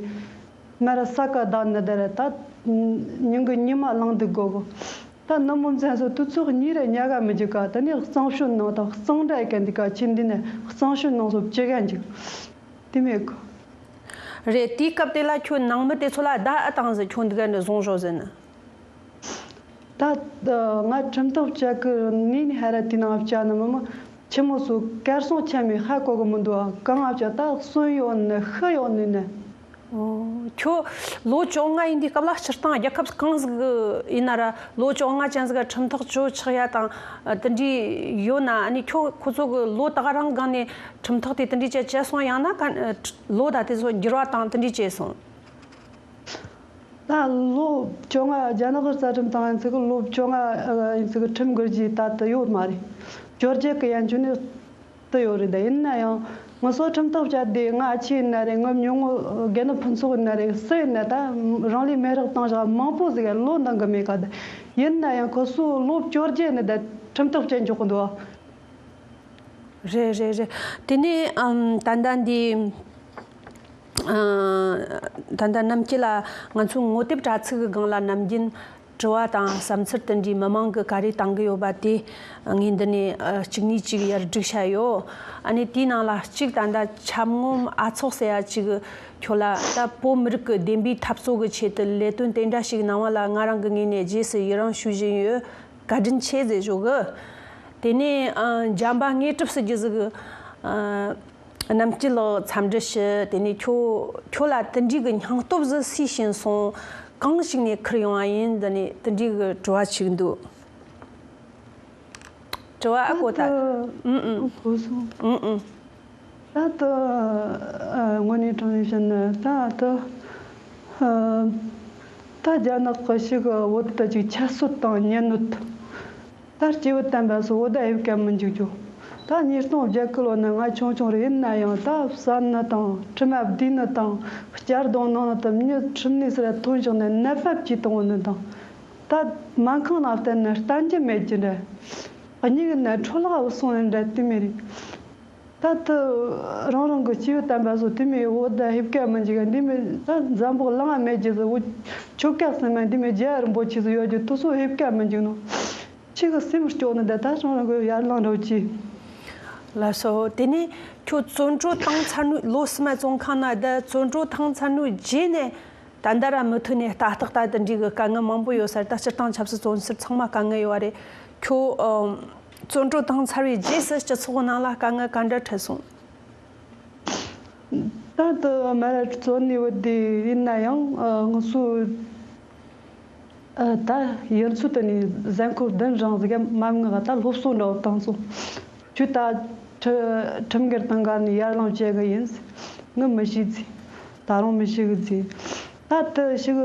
མ་ར་ས་ག་ད་ནི་ད་ར་ད་ཉིན་གི་ཉི་མ་ལངས་འདུག་གོ་གོ། ད་ནུབ་མོ་མཚན་སོ་དུས་ཚོགས་གཉིས་ར་ཉལ་ག་མི་འཇིག་ག། ད་ནི་གཙང་ཤོད་ནང་ད་གཙང་སྦྲ་ཡི་ག་འདི་ག་ཆེ་འདི་ན་གཙང་ཤོད་ནང་སོ་བཅུ་ག་འཇིག་དེ་མེད་གོ། རེད། དེའི་སྐབས་དེ་ལ་ཁྱོད་ནང་མི་དེ་ཚོ་ལ་བརྡ་ཨ་བཏང་ཟེར། ཁྱོད་འདི་ག་ནས་བཟུང་ཞོག་ཟེར་ནི། ད་ང་ཁྲིམས་ཐག་བཅད་གི་ནི་ནི་ཧ་ར་དེ་ནང་བཅད་ནི་མི་མི་ཆི་མོ་སུ་གར་སོང་ཆ་མེད་ཧ་གོ་གི་མི་འདུག་ཨ། གང་ཨ་བཅད་ད་གསོན་ཡོད་ནི་ཤི་ཡོད་ནི་ནི། ཨོ། ཁྱོད་ལོ་བཅོ་ལྔ་ཡིན་དུས་སྐབས་ལ་སྤྱིར་བཏང་རྒྱལ་ཁབ་གང་ཟིག་གི་ཡིན་ན་ར་ལོ་བཅོ་ལྔ་ཅན་ཟིག་ག་ཁྲིམས་ཐག་གཅོད་ཆག་ཡ་དང་དེ་འདྲའི་ཡོད་ན། ཨ་ནི་ཁྱོད་ཁོ་ཚོ་གི་ལོ་ད་ག་རང་སྒང་ནས་ཁྲིམས་ཐག་དེ་དེ་འདྲའི་བཅད་བཅད་སོང་། ཡང་ན་ག་ལོ་ད་དེ་ཚོ་འགྱུར་བ་དང་དེ་འདྲའི་བཅད་སོང་། ད་ལོ་བཅོ་ལྔ་རྒྱ་ནག་གི་རྩ་ཁྲིམས་དང་ཡིན་ཚིག་གི་ལོ་བཅོ་ལྔ་ཡིན་ཚིག་གི་ཁྲིམས་འགལ་གྱི་ད་དུ་ཡོད་མ་རེད། བཅོ་བརྒྱད་གི་ཡན་ཆོད་ནས་དུ་ཡོད་རེད། ད་ཡིན་ན་ཡང་ང་ཚོ་ཁྲིམས་ཐག་བཅད་དེ་ང་ཆེ་ཡིན་ན་རེད། ང་མྱི་ངོ་རྒན་ནི་ཕུན་ཚོགས་ཡིན་ན་རེད། སུ་ཡིན་ན་ད་རང་ལུས་མེ་རག་བཏང་བཞག་མང་པོ་ཟིག་ལོ་འདང་གི་མེད་ཀ། ད་ཡིན་ན་ཡང་ཁོ་ཚོ་ལོ་བཅོ་བརྒྱད་ནས་ད་ཁྲིམས་ཐག་བཅད་འཇོག་གི་འདུག་རེད་རེད་རེད། དེ་ནས་ཨམ་ད་ལྟ་འདི་ཨ་ད་ལྟ་རྣམས་ཀྱི་ལ་ང་ཚོའི་ངོ་དེབ་དྲ་ཚིགས་གི་སྒང་ལ་ནམ་རྒྱུན་དྲི་བ་དང་བསམ་ཚུལ་དེ་འདྲའི་མི་མང་གི་ག་རེ་བཏང་གི་ཡོད་པ་དེ་ངས་འདི་ནས་ཨ་གཅིག་ནས་གཅིག་ཡར་སྒྲིག་བྱས་ཡོད། ཨ་ནི་དེའི་ནང་ལ་གཅིག་ད་ལྟ་འཁྱམ་ངོམ་ཨ་ཚོགས་ཟེར་ཡ་གཅིག་ཁྱོད་ལ་ད་བོད་མི་རིགས་ཀྱི་བདེན་པའི་འཐབ་རྩོད་ཀྱི་ཆེད་དུ་ལས་དོན་དེ་འདྲ་ཞིག་གནང་བ་ལ་ང་རང་གི་ངོས་ནས་རྗེས་སུ་ཡི་རང་ཞུ་བཞིན་ཡོད། བཀའ་དྲིན་ཆེ་ཟེར་ཞུ་གི། དེ་ནས་ཨ་འཇམ་པ་དངོས་གྲུབ་ཟེར་རྒྱུ་ཟིག་གི་ཨ་རྣམ་སྐྱིད་ལགས་འཚམས་འདྲི་ཞུ། དེ་ནས་ཁྱོད་ཁྱོད་ལ་དེ་འདྲའི་གི་སྙིང་སྟོབས་ཟིག་སུས་བྱིན་སོང་། གང་ཞིག་ནས་ཁུར་ཡོང་བ་ཡིན། འདི་ནས་དེ་འདྲའི་གི་དྲི་བ་ཞིག་འདུག་དྲི་བ་ཨ་ད་གོ་ད། ད་ཨུ་ཨུ། གོ་སོང་། ཨུ་ཨུ། ད་ལྟ་ཨ་དངོས་གནས་དྲང་ནས་བཤད་ན་ད་ལྟ་ཨ་ད་རྒྱ་ནག་གི་ཞིག་བོད་དུ་ཅིག་ཁྱད་གསོད་དང་ཉེན་གནོད། ད་སྐྱེས་བུ་དམ་པ་སོགས་བོད་ད་ཡོད་ཀ་མི་འཇུག་རྒྱུ། ད་ཉིས་སྟོང་བརྒྱད་གི་ལོ་ནི་ང་ཆུང་ཆུང་རེད། ཡིན་ན་ཡང་ད་བསད་ནི་དང་ཁྲིམས་ཨ་བསྡུས་ནི་དང་གཅར་རྡུང་གནང་ནི་དང་མྱི་ཁྲིམས་ནས་སར་ཐོན་བཞག་ནས་ནད་པ་བཅོས་བཏང་བ་ནི་དང་། ད་སྨན་ཁང་ནང་བསྟན་ནས་བསྟན་རྒྱུ་མེད་རྒྱུ་འདྲ། གཉིས་ནས་འཕྲོ་བརླག་སོང་ནི་འདྲ་དེ་མི་རིགས། ད་ལྟ་རང་རང་གི་སྐྱེས་བུ་དམ་པ་ཚོ་དེ་མོ་བོད་ད་ཕེབས་ཀ་མི་འཇུག་ག་འདི་མོ་ད་འཛམ་བུ་གླིང་ང་མེད་ཀྱི་ཟེར་བོད་ཆོལ་ཁ་ཟེར་མ་འདི་མོ་རྒྱལ་བ་རིན་པོ་ཆེ་ཚོ་ཡོད་ཀྱི་དེ་ཚོ་ཕེབས་ཀ་མི་འཇུག་ནོ། ཁྱེད་ཀྱི་སེམས་སྐྱོ་ནི་ད་ད་རང་རང་གི་ཡར་ལངས་རོགས་གྱིས། ལགས་སོ། དེ་ནས་ཁྱོད་བཙོན་གྲོལ་བཏང་ཚར་ནོ་ལོ་གསུམ་མ་བཙོན་ཁང་ན་ད་བཙོན་གྲོལ་བཏང་ཚར་ནོ་རྗེས་ནས། ད་ལྟ་ར་མུ་མཐུད་ནས་ལྟ་རྟོག་ད་དེ་འདྲའི་གི་དཀའ་ངལ་མང་པོ་ཡོད་ས་རེད། ད་སྤྱིར་བཏང་ཆབ་སྲིད་བཙོན་ཟུར་ཚང་མ་དཀའ་ངལ་ཡོད་རེད། ཁྱོད་ཨམ་བཙོན་གྲོལ་བཏང་ཚར་བའི་རྗེས་སུ་སྤྱི་ཚོགས་ནང་ལ་དཀའ་ངལ་ག་འདྲ་འཕྲད་སོང་། ད་ལྟ་མ་ར་བཙོན་ནས་བུད་དེ་ཡིན་ན་ཡང་ཨ་ང་ཚོ་ཨ་ད་ཡུན་ཚོད་དུ་ནས་གཟའ་འཁོར་བདུན་རིང་ཟིག་ག་མ་ངག་ད་སློབ་གསོ་འདྲ་བོ་བཏང་སོང་། ཁྱོད་ད་ཁྲི་ཁྲིམས་འགལ་དང་འགལ་ནས་ཡར་ལངས་བྱེད་གི་ཡིན། ངི་མི་ཤེས་ཚེ། ད་རུང་མི་ཤེས་གི་ཚེ། ད་དེ་ཞིག་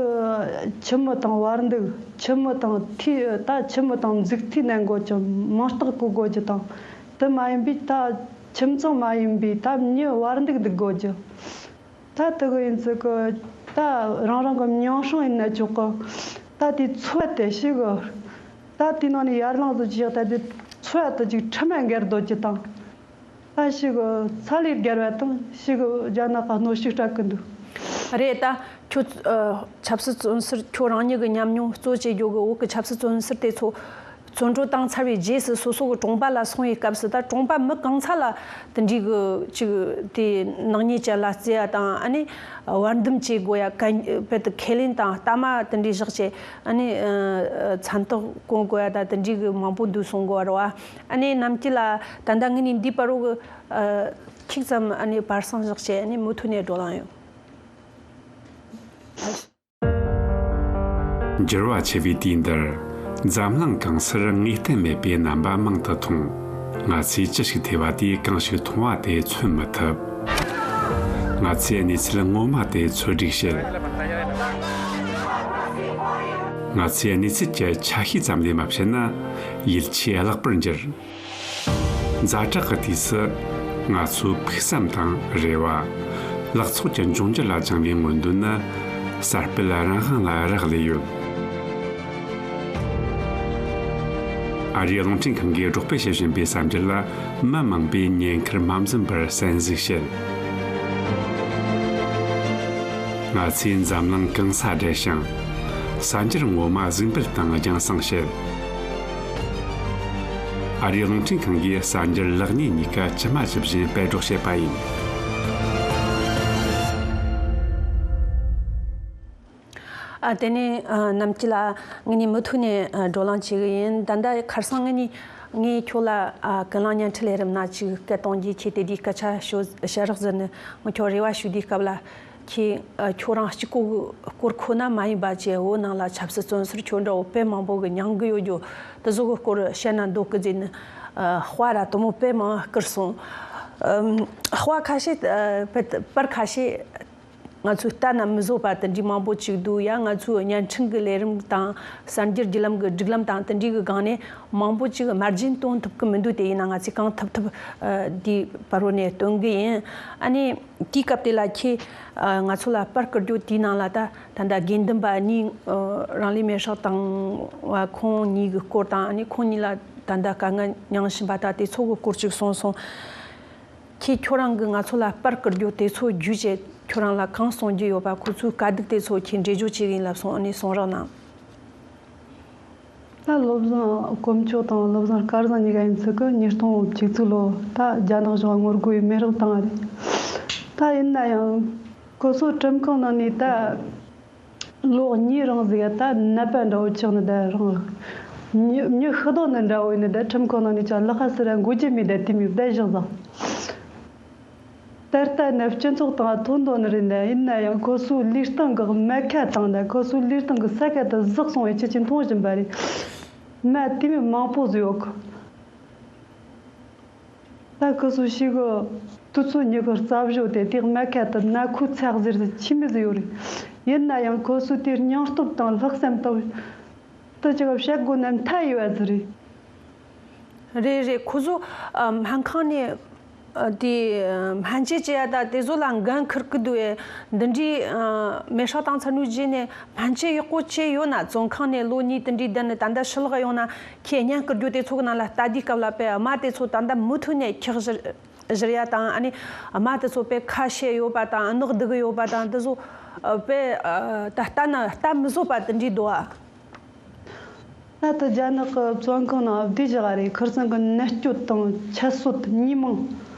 ཁྱིམ་མི་དང་བར་འདུག་ཁྱིམ་མི་དང་འཐུས་ད་ཁྱིམ་མི་དང་མཛུབ་ཐུལ་གནང་དགོས་ཀྱི་མིང་རྟགས་བཀོད་དགོས་ཀྱི་དང་། དེ་མ་ཡིན་པའི་ད་ཁྱིམ་ཚང་མ་ཡིན་པའི་ད་མྱི་བར་འདུག་འདུག་དགོས་ཀྱི། ད་དེ་གི་ཡིན་ཚུལ་གི་ད་རང་རང་གི་མྱིང་སྲིང་ཡིན་ན་ཆོག་གི། ད་དེ་འཚོ་བ་དེ་ཞིག་གི་ད་དེ་ནང་ནས་ཡར་ལངས་སུ་ཅིག་ད་དེ་འཚོ་བ་དེ་ཅིག་ཁྲིམས་ལ་འགལ་འདུག་ཅི་དང་། ད་ཞིག་གི་ཚ་ལས་བརྒལ་བ་དང་ཞིག་གི་རྒྱ་ནག་ག་གནོད་ཤུགས་སྤྲད་གི་འདུག་རེད། ད་ཁྱོད་ཨ་ཆབ་སྲིད་བཙོན་ཟུར་ཁྱོད་རང་ཉིད་ཀྱི་ཉམས་མྱོང་གཙོ་བྱེད་རྒྱུ་གི་བོད་ཀྱི་ཆབ་སྲིད་བཙོན་ཟུར་དེ་ཚོ་བཙོན་གྲོལ་བཏང་ཚར་བའི་རྗེས་སུ་སོ་སོ་གི་གྲོང་པ་ལ་སོང་བའི་སྐབས་སུ་ད་གྲོང་པ་མི་གང་ཚ་ལ་དེ་འདྲའི་གི་ཅིག་དེ་ནག་ཉེས་ཅན་ལ་བརྩི་ཡ་དང་ཨ་ནི་བར་འདུམ་བྱེད་དགོས་ཡ་གན་བེད་དུ་ཁས་ལེན་དང་གཏའ་མ་དེ་འདྲའི་བཞག་བྱས་ཨ་ནི་ཨ་མཚན་རྟགས་བསྐོན་དགོས་ཡ་ད་དེ་འདྲའི་གི་མང་པོ་འདུག་གསུང་གོ་བ་རེད་བ། ཨ་ནི་ནམ་རྒྱུན་ལ་ད་ལྟ་ངས་ནི་འདི་བར་རོ་གི་ཨ་ཁྱིག་ཙམ་ཨ་ནི་བར་སང་བཞག་བྱས་ཨ་ནི་མུ་མཐུད་ནས་བགྲོ་གླེང་ཡོང་། འགྱུར་བ་ཆེ་བའི་དུས་འདིར་འཛམ་གླིང་གང་སར་ངེས་གཏན་མེད་པའི་རྣམ་པ་མང་དུ་མཐོང་། ང་ཚོས་ཅི་ཞིག་ཐོས་པ་དེས་གང་ཞིག་མཐོང་བ་དེ་མཚོན་མི་ཐུབ། ང་ཚོས་གནས་ཚུལ་ངོ་མ་དེ་འཚོལ་སྒྲིག་བྱེད། ང་ཚོས་གནས་ཚུལ་གྱི་ཆ་ཤས་ཙམ་ལས་མ་བཤད་ན་ཡིད་ཆེས་བརླག་པར་འགྱུར། ཛ་དྲག་གི་དུས་སུ་ང་ཚོའི་ཕུགས་བསམ་དང་རེ་བ། ལག་ཚོགས་ཀྱི་འབྱུང་འགྱུར་ལ་སྦྱངས་པའི་མངོན་འདོད་ནི་གསར་སྤེལ་རང་དབང་ལ་རག་ལས་ཡོད། ཨ་རིའི་རླུང་འཕྲིན་ཁང་གིས་སྒྲོག་སྤེལ་བྱེད་བཞིན་པའི་གསར་འགྱུར་ལ་མི་མང་པོས་ཉེན་ཁར་མ་འཛེམས་པར་གསན་གཟིགས་བྱེད། ང་ཚོས་འཛམ་གླིང་གང་སར་བསྒྲལ་ཞིང་། གསར་འགྱུར་ངོ་མ་གཟིགས་འབུལ་དང་རྒྱང་སྲིང་བྱེད། ཨ་རིའི་རླུང་འཕྲིན་ཁང་གིས་གསར་འགྱུར་ལེགས་ཉེས་གཉིས་ཀ་ཇི་མ་ཇི་བཞིན་སྤེལ་སྒྲོག་བྱེད་པ་ཡིན། ཨ་དེ་ནས་ཨ་ནམ་སྐྱིད་ལགས་ངས་ནི་མུ་མཐུད་ནས་ཨ་བགྲོ་གླེང་བྱེད་གི་ཡིན། ད་ལྟ་ཁར་སང་ངས་ནི་ངས་ཁྱོད་ལ་ཨ་ཀུན་གླེང་བརྙན་འཕྲིན་ལས་རིམ་ན་ཅིག་སྐད་གཏོང་རྒྱུ་ཁྱེད་དེ་དུས་སྐད་ཆ་ཤོད་བཤད་རོགས་ཟེར་ནས་ངས་ཁྱོད་རེ་བ་ཞུ་དུས་སྐབས་ལ། ཁྱེད་ཨ་ཁྱོད་རང་གཅིག་པོ་གི་སྐོར་ཁོ་ན་མ་ཡིན་པ་བྱས་བོད་ནང་ལ་ཆབ་སྲིད་བཙོན་ཟུར་ཁྱོད་འདྲ་བོ་དཔེ་མང་པོ་གི་མྱང་གི་ཡོད་རྒྱུ་དེ་ཚོ་གི་སྐོར་བཤད་ན་འདོད་གི་ཟེར་ནས་ཨ་དཔའ་ར་དུ་མོ་དཔེ་མང་བསྐུར་སོང་། ཨམ་དཔའ་ཁ་ཤས་ཨ་དཔེ་པར་ཁ་ཤས་ ང་ཚོས་ལྟ་ན་མི་བཟོད་པ་དེ་འདྲའི་མང་པོ་ཅིག་འདུག་ཡ། ང་ཚོའི་བརྙན་འཕྲིན་གྱི་ལས་རིམ་དང་གསར་འགྱུར་བརྒྱུད་ལམ་གྱི་སྒྲིག་ལམ་དང་དེ་འདྲའི་གི་སྒང་ནས་མང་པོ་ཅིག་དམར་རྗེན་སྟོན་ཐུབ་ཀྱི་མི་འདུག་དེ་ཡིན་ན་ང་ཚོས་གང་ཐུབ་ཐུབ་ཨ་དེའི་བར་བོ་ནས་སྟོན་གི་ཡིན། ཨ་ནི་དེའི་སྐབས་དེ་ལ་ཁྱེད་ཨ་ང་ཚོ་ལ་པར་བསྐུར་རྒྱུ་དེའི་ནང་ལ་ད་ད་ལྟ་དགེ་འདུན་པ་གཉིས་ཨ་རང་ལུས་མེར་སྲེག་བཏང་བ་ཁོང་གཉིས་ཀྱི་སྐོར་དང་། ཨ་ནི་ཁོང་གཉིས་ལ་ད་ལྟ་དཀའ་ངལ་མྱངས་བཞིན་པ་དང་དེ་ཚོ་གི་སྐོར་ཅིག་གསུངས་སོང་། ཁྱེད་ཁྱོད་རང་གིས་ང་ཚོ་ལ་པར་བསྐུར་རྒྱུ་དེ་ཚོ་བརྒྱུད་བྱས་ཁྱོད་རང་ལ་གང་གསུང་རྒྱུ་ཡོད་པ། ཁོ་ཚོའི་དཀའ་སྡུག་དེ་ཚོ་ཁྱེད་འགྲེལ་བརྗོད་བྱེད་གི་ཡིན་ལབ་སོང་། ཨ་ནི་གསུང་རོགས་གནང་། ད་བློ་བཟང་དཀོན་མཆོག་དང་བློ་བཟང་སྐལ་བཟང་གཉིས་ཀ་ཡིན་ཚུལ་གི་ཉིས་སྟོང་བཅུ་གཅིག་ལོ་ད་རྒྱ་ནག་གཞུང་ངོ་རྒོལ་ཡི་མེ་རག་བཏང་བ་རེད། ད་ཡིན་ན་ཡང་ཁོ་ཚོ་ཁྲིམས་ཁང་ནང་ནས་ད། ལོ་གཉིས་རིང་ཟིག་ད་ནད་པ་འདྲ་བོ་ཆགས་ནི་ད་རང་། མྱི་མྱི་ཤི་དོ་ནི་འདྲ་བོ་ཡིན་ནི་ད་ཁྲིམས་ཁང་ནང་ནས་ཅང་ལག་ཁ་སི་ར་འགུལ་རྒྱུ་མེད་ད་དེ་མོ་བསྡད་བཞག་ཟིག་ད་ལྟ་ནི་སྤྱི་ཚོགས་དང་ཐོན་དོ་ནི་རེད་ད། ཡིན་ན་ཡང་ཁོ་ཚོའི་ལུས་སྟེང་གི་རྨ་ཁ་དང་ད་ཁོ་ཚོའི་ལུས་སྟེང་གི་ས་ཁ་ད་ཟག་སོང་བའི་ཁྱེད་ཀྱིས་མཐོང་བཞིན་པ་རེད། རྨ་དེ་མོ་མང་པོ་ཟིག་ཡོད་གི། ད་ཁོ་ཚོ་ཞིག་གི་དུས་ཚོད་ཉི་གི་རྩ་བཞོ་དེ་དེ་རྨ་ཁ་དུ་ནད་ཁུག་ཚ་གཟེར་ཟེར་ཆི་མི་ཟིག་ཡོད་རེད། ཡིན་ན་ཡང་ཁོ་ཚོས་དེ་སྙིང་སྟོབས་དང་ལྷག་བསམ་དང་དུ་ཅི་ག་བཤད་དགོས་ན་མཐའ་ཡས་པ་ཟིག་རེད། རེད་རེད། ཁོ་ཚོ་ཨ་སྨན་ཁང་ནས་ཨ་དེ་སྨན་བཅོས་བྱེད་ཡ་ད་དེ་ཚོ་ལ་འགན་འཁུར་གི་འདུག་ཨེ། འདི་འདྲའི་ཨ་མེ་སྲེག་བཏང་ཚར་ནས་རྗེས་ནས་སྨན་བཅོས་ཡག་པོ་བྱས་ཡོད་ན། བཙོན་ཁང་ནས་ལོ་གཉིས་དེ་འདྲའི་བསྡད་ནས་ད་ལྟ་ཕྱི་ལོགས་ཡོང་ན། ཁྱེད་བརྙན་བསྐུར་རྒྱུ་དེ་ཚོ་གི་ནང་ལ་ལྟ་དུས་སྐབས་ལ་དཔེ་རྨ་དེ་ཚོ་ད་ལྟ་མུ་མཐུད་ནས་འཁྱག་བཞུར་བཞུར་ཡ་དང་། ཨ་ནི་རྨ་དེ་ཚོ་དཔེ་ཁ་ཕྱེ་ཡོད་པ་དང་། རྣག་བསྡུ་གི་ཡོད་པ་དང་། དེ་ཚོ་ཨ་དཔེ་ཨ་ད་ལྟ་ན་ལྟ་མི་བཟོད་པ་དེ་འདྲའི་འདུག་ཨ། ད་ལྟ་རྒྱ་ནག་གི་བཙོན་ཁང་ནང་བསྡད་བཞག་རེད། ཁིར་ཚང་གི་ནད་བཅོས་དང་ཆད་གསོད་ཉིན་མང་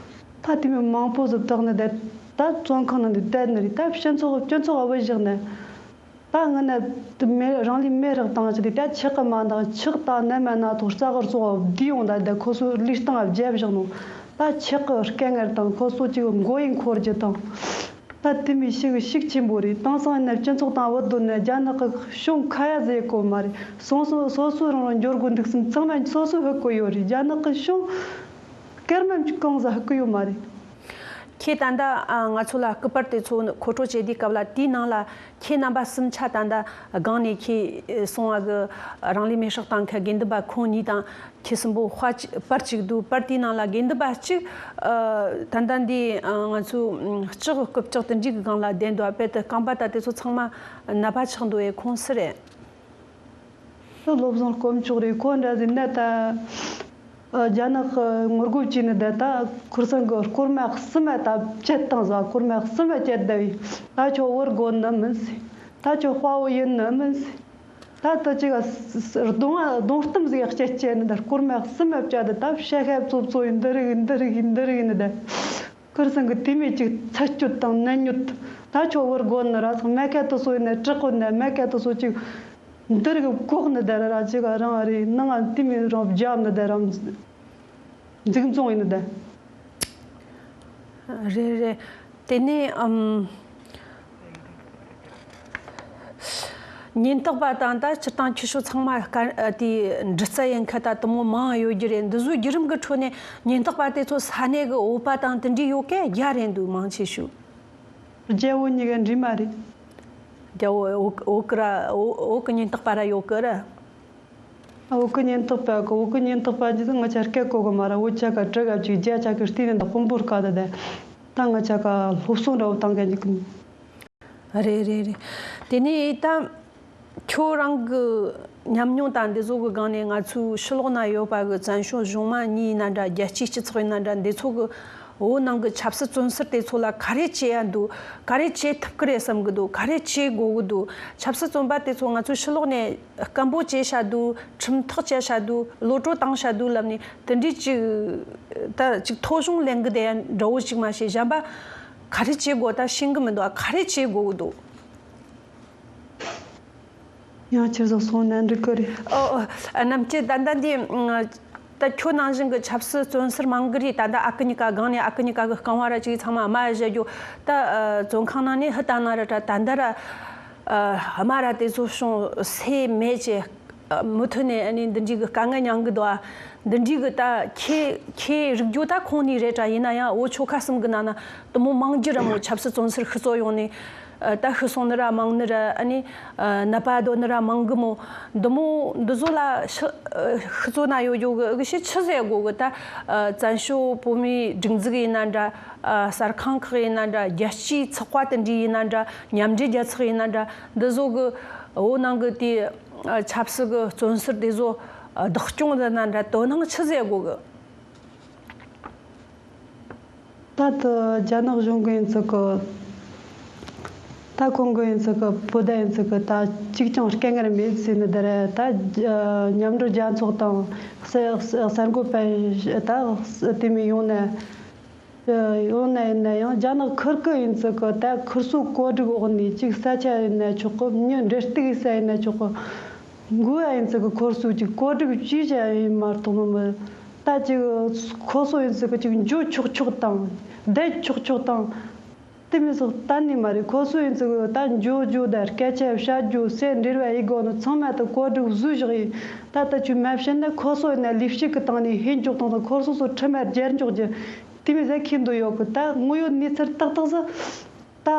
ད་དེ་མོ་མང་པོ་ཟིག་བཏང་ནས་བསྡད། ད་བཙོན་ཁང་ནང་དུ་བསྡད་ནི་རེད། ད་སྤྱི་ཚོགས་སྤྱི་ཚོགས་བ་བུད་བཞག་ནས། ད་ངི་ནི་མེ་རང་ལུས་མེ་རག་བཏང་ཅི་དེ་ད་ཆག་གི་མ་འདང་། ཆག་དང་ནད་མ་ན་ཐོག་རྩ་གི་རྩོག་བསྡུས་ཡོང་ད། ད་ཁོ་ཚོ་ལུས་སྟེང་བརྒྱབ་བཞག་ནོ། ད་ཆག་གི་སྐད་ངར་དང་ཁོ་ཚོ་གཅིག་མགོ་ཡིན་འཁོར་རྒྱུ་དང་། ད་དེ་མི་ཤི་གི་ཤུགས་ཆེན་པོ་རེད། དེང་སང་ནི་སྤྱི་ཚོགས་དང་བོད་དོན་ནི་རྒྱ་ནག་གི་གཞུང་ཁ་ཡ་ཟེར་གོ་མ་རེད། སོ་སོ་སོ་སོ་རང་རང་འབྱོར་དགོས་འདུག་སེམས་ཚང་མ་སོ་སོ་ཧུག་གི་ཡོད་རེད། རྒྱ་ནག་གི་གཞུང་སྐར་མ་གཅིག་གང་ཟ་ཧུག་གི་ཡོད་མ་རེད། ཁྱེད་ད་ལྟ་ཨ་ང་ཚོ་ལ་སྐུ་པར་དེ་ཚོ་མཁོ་སྤྲོད་བྱེད་དུས་སྐབས་ལ། དེའི་ནང་ལ་ཁྱེད་རྣམ་པ་གསུམ་ཆ་ད་ལྟ་སྒང་ནས་ཁྱེད་སོང་བ་གི་རང་ལུས་མེ་སྲེག་བཏང་མཁན་དགེ་འདུན་པ་ཁོང་གཉིས་དང་། ཁྱེད་གསུམ་པོ་དཔར་གཅིག་པར་གཅིག་འདུག་པར་དེའི་ནང་ལ་དགེ་འདུན་པ་གཅིག་ཨ་ད་ལྟ་འདི་ཨ་ང་ཚོའི་ཨ་ལྕགས་རྐུབ་ལྕགས་དེ་འདྲའི་གི་སྒང་ལ་བསྡད་འདུག་ཨ། དཔེ་དེ་རྐང་པ་ད་དེ་ཚོ་ཚང་མ་ནད་པ་ཆགས་འདུག་ཨེ། ཁོང་སུ་རེད། ད་བློ་བཟང་དཀོན་མཆོག་རེད། ཁོ་འདྲ་ཟིག་ནད་ད་ཨ་རྒྱ་ནག་གི་ངོ་རྒོལ་བྱས་ནི་ད། ད་ཁུར་ཚང་གི་སྐོར་མ་གསུམ་མ་ད་བཅད་བཏང་ཟ། སྐོར་མ་གསུམ་མ་བཅད་བསྡད་བས། ད་ཁྱོད་བུ་རྒོད་ནི་མིན་ཟེར། ད་ཁྱོད་དཔའ་བོ་ཡིན་ནི་མིན་ཟེར། ད་ལྟ་ཅིག་ག་ས་ས་གདོང་གདོང་གཏམ་ཟིག་ག་སྐྱེ་སྐྱེ་ནི་ད། སྐོར་མ་གསུམ་མ་བཅད་དེ་ད་བཤད་ཤ་བཙོ་བཙོ་ཡིན། འདི་རིགས་ཡིན། འདི་རིགས་ཡིན། འདི་རིགས་ཡིན་ནི་ད། ཁིར་ཚང་གི་དེ་མོ་ཅིག་ཚད་སྤྱོད་དང་ནད་ཉོད། ད་ཁྱོད་བུ་རྒོད་ནི་ར་ཚང་མ་ཁ་དུ་སོ་ཡིན་ན་དྲག་གོ་ནི་མ་ཁ་དུ་སོ་ཅིག་འདི་རིགས་གོག་ནི་ད་ར་ར་ཅིག་ག་རང་རེ་ནང་ང་དེ་མོ་རང་རྒྱབ་ནི་ད་རང་འཛིག་འཛོང་ཡིན་ནི་ད། རེད་རེད། དེ་ནས་ཨམ། ཉེན་རྟོག་པ་དང་ད་སྤྱིར་བཏང་ཁྱི་ཤོག་ཚང་མ་དཀའ་ཨ་དེ་འདྲི་རྩད་ཡིན་མཁན་ད་དུ་མོ་མང་ཡོད་རྒྱུ་རེད། འདི་ཚོའི་བརྒྱུད་རིམ་གྱི་ཁྲོད་ནས་ཉེན་རྟོག་པ་དེ་ཚོ་ས་གནས་ཀྱི་བོད་པ་དང་དེ་འདྲའི་ཡོད་སྐད་རྒྱ་རེད་འདུག་མང་ཆེ་ཤོས། རྒྱ་བོད་གཉིས་ཀ་འདྲེས་མ་རེད། རྒྱ་བོད་བོད་བོད་ཀྱི་ར་བོད་བོད་ཀྱི་ཉེན་རྟོག་པ་ར་ཡོད་ཀི་ར། ཨ། བོད་ཀྱི་ཉེན་རྟོག་པ་གི། བོད་ཀྱི་ཉེན་རྟོག་པ་འདི་ང་ཆ་སྐད་གོ་གི་མ་ར། བོད་ཆ་ག་གྲི་ག་ཅིག་རྒྱ་ཆ་གི་བལྟས་ནས་ད་དཔོན་པོར་བཀའ་ད་དེ། ད་ང་ཆ་ག་སློབ་གསོ་འདྲ་བོ་བཏང་ག་འཇུག་གི། རེད་རེད་རེད། དེ་ནས་ད་ཁྱོད་རང་གི་ཉམས་མྱོང་དང་འདི་ཚོ་གི་སྒང་ནས་ང་ཚོའི་ཕྱི་ལོགས་ན་ཡོད་པ་གི་བཙན་བྱོལ་གཞུང་མང་གཉིས་ཡིན་ན་འདྲ། རྒྱལ་སྤྱིའི་སྤྱི་ཚོགས་ཡིན་ན་འདྲ། འདི་ཚོ་གི་བོད་ནང་གི་ཆབ་སྲིད་བཙོན་ཟུར་དེ་ཚོ་ལ་ག་རེ་བྱེད་ཡ་འདུག་ག་རེ་བྱེད་ཐུབ་ཀི་རེད་བསམ་གི་འདུག་ག་རེ་བྱེད་དགོས་གི་འདུག་ཆབ་སྲིད་བཙོན་པ་དེ་ཚོ་ང་ཚོའི་ཕྱི་ལོགས་ནས་སྐད་འབོད་བྱས་བཞག་འདུག་ཁྲིམས་ཐག་བཅད་བཞག་འདུག་བློ་གྲོས་བཏང་བཞག་འདུག་ལབ་ནས་དེ་འདྲའི་ཅིག་ད་ཅིག་ཐོ་གཞུང་ལེན་གི་བསྡད་ཡ་འདྲ་བོ་ཅིག་མ་ཤེས། གཞན་པ་ག་རེ་བྱེད་དགོས་ད་ཤེས་གི་མི་འདུག་ག་རེ་བྱེད་དགོས་གི་འདུག་ཡང་ཁྱེད་ཚོ་སོང་ན་འགྲིག་གི་རེད། ཨོ་ཨོ། ཨ། རྣམ་དཔྱོད་ད་ལྟ་འདི་ད་ཁྱོད་ནང་བཞིན་གི་ཆབ་སྲིད་བཙོན་ཟུར་མང་གི་རེད། ད་ལྟ་ཨ་ཁུ་གཉིས་ཀ་སྒང་ནས་ཨ་ཁུ་གཉིས་ཀ་གི་རྐང་བ་ར་ཅིག་ཚང་མ་རྨ་བཞད་རྒྱུ། ད་ཨ་བཙོན་ཁང་ནང་ནས་ཧི་ད་ན་ར་ད་ད་འདི་ར་ཨ་རྨ་ར་དེ་ཚོ་བྱུང་སེ་མེད་ཅེ། ཨ། མུ་མཐུད་ནས་ཨ་ནི་འདི་འདྲའི་གི་དཀའ་ངལ་མྱངས་གི་འདུག་ཨ། འདི་འདྲའི་གི་ད་ཁྱེད་ཁྱེད་རིག་རྒྱུ་ད་ཁོང་གཉིས་རེད་དྲ། ཡིན་ན་ཡང་བོད་ཆོལ་ཁ་གསུམ་གི་ནང་ན་དུ་མོ་མང་རྒྱུ་ར་མོ་ཆབ་སྲིད་བཙོན་ཟུར་ཤི་རྩོད་ཡོང་ནས། ད་ཤི་སོང་ནི་ར་མང་ནི་ར། ཨ་ནི་ནད་པ་སྡོད་ནི་ར་མང་གི་མོ། འདི་མོ་འདི་ཚོ་ལ་ཤི་ཤི་གཙོ་ན་ཡོད་ཡོད་གི་གི་ཤི་ཆི་ཟེར་གོ་གི། ད་བཙན་བྱོལ་བོད་མིའི་སྒྲིག་འཛུགས་ཡིན་ན་འདྲ། གསར་ཁང་ཁག་ཡིན་ན་འདྲ། རྒྱལ་སྤྱིའི་ཚོགས་པ་དེ་འདྲ་ཡིན་ན་འདྲ། མཉམ་འབྲེལ་རྒྱལ་ཚོགས་ཡིན་ན་འདྲ། འདི་ཚོ་གི་བོད་ནང་གི་དེ་ཆབ་སྲིད་གི་བཙོན་ཟུར་དེ་ཚོ་བདག་སྐྱོང་ཡིན་ན་འདྲ། དོ་སྣང་ཆི་ཟེར་གོ་གི། ད་ལྟ་རྒྱ་ནག་གཞུང་གི་ཡིན་ཚུལ་གི། ད་ཁོང་གི་ཡིན་ཚུལ་གི་བོད་ད་ཡིན་ཚུལ་གི་ད་གཅིག་ཀྱང་དཀའ་ངལ་མེད་ཟེར་ནི་དེ་རེད། ད་མཉམ་འབྲེལ་རྒྱལ་ཚོགས་དང་གསར་གསར་འགོད་པ་ད་དེ་མི་ཡོང་ན་ཡོང་ན་ཡིན་ན་ཡང་རྒྱ་ནག་ཁུལ་གི་ཡིན་ཚུལ་གི་ད་ཁུལ་སོ་བཀོད་སྒྲིག་འོག་ནས་གཅིག་ས་ཆ་ཡིན་ན་ཆོག་གི། མྱི་འབྲེལ་གཏུག་ས་ཡིན་ན་ཆོག་གི། འགོ་བ་ཡིན་ཚུལ་གི་ཁོར་སོ་གཅིག་བཀོད་སྒྲིག་བཅས་བྱ་ཡིན་མ་གཏོགས་མི་མི་ད་ཅིག་ཁོ་སོ་ཡིན་ཚུལ་གི་ཅིག་འཇོ་ཆོག་ཆོག་དང་བསྡད་ཆོག་ཆོག་དང་དེ་མི་སོགས་གཏན་ནས་མ་རེད། ཁོ་སོ་ཡིན་ཚུལ་གི་ད་འཇོ་འཇོ་ད་སྐད་ཆ་བཤད་རྒྱུ་སེ་འབྲེལ་བ་ཡི་སྒོ་ནས་ཚང་མ་ད་བཀོད་སྒྲིག་བཟོས་བཞག་ཡིན། ད་ད་ཅིག་མ་བཤད་ན་ཁོ་སོ་ཡིན་ན་ལས་བྱེད་གི་སྟེང་ནས་ཧེ་འཇོག་དང་ད་ཁོར་སོ་སོ་ཁྲིམས་མ་བརྒྱར་འཇོག་རྒྱུ་དེ་མི་ཟ་ཁྱེད་འདོད་ཡོད་གི། ད་དངོས་ཡོད་གནས་ཚུལ་ཏག་ཏག་ཟ་ད་ཨ་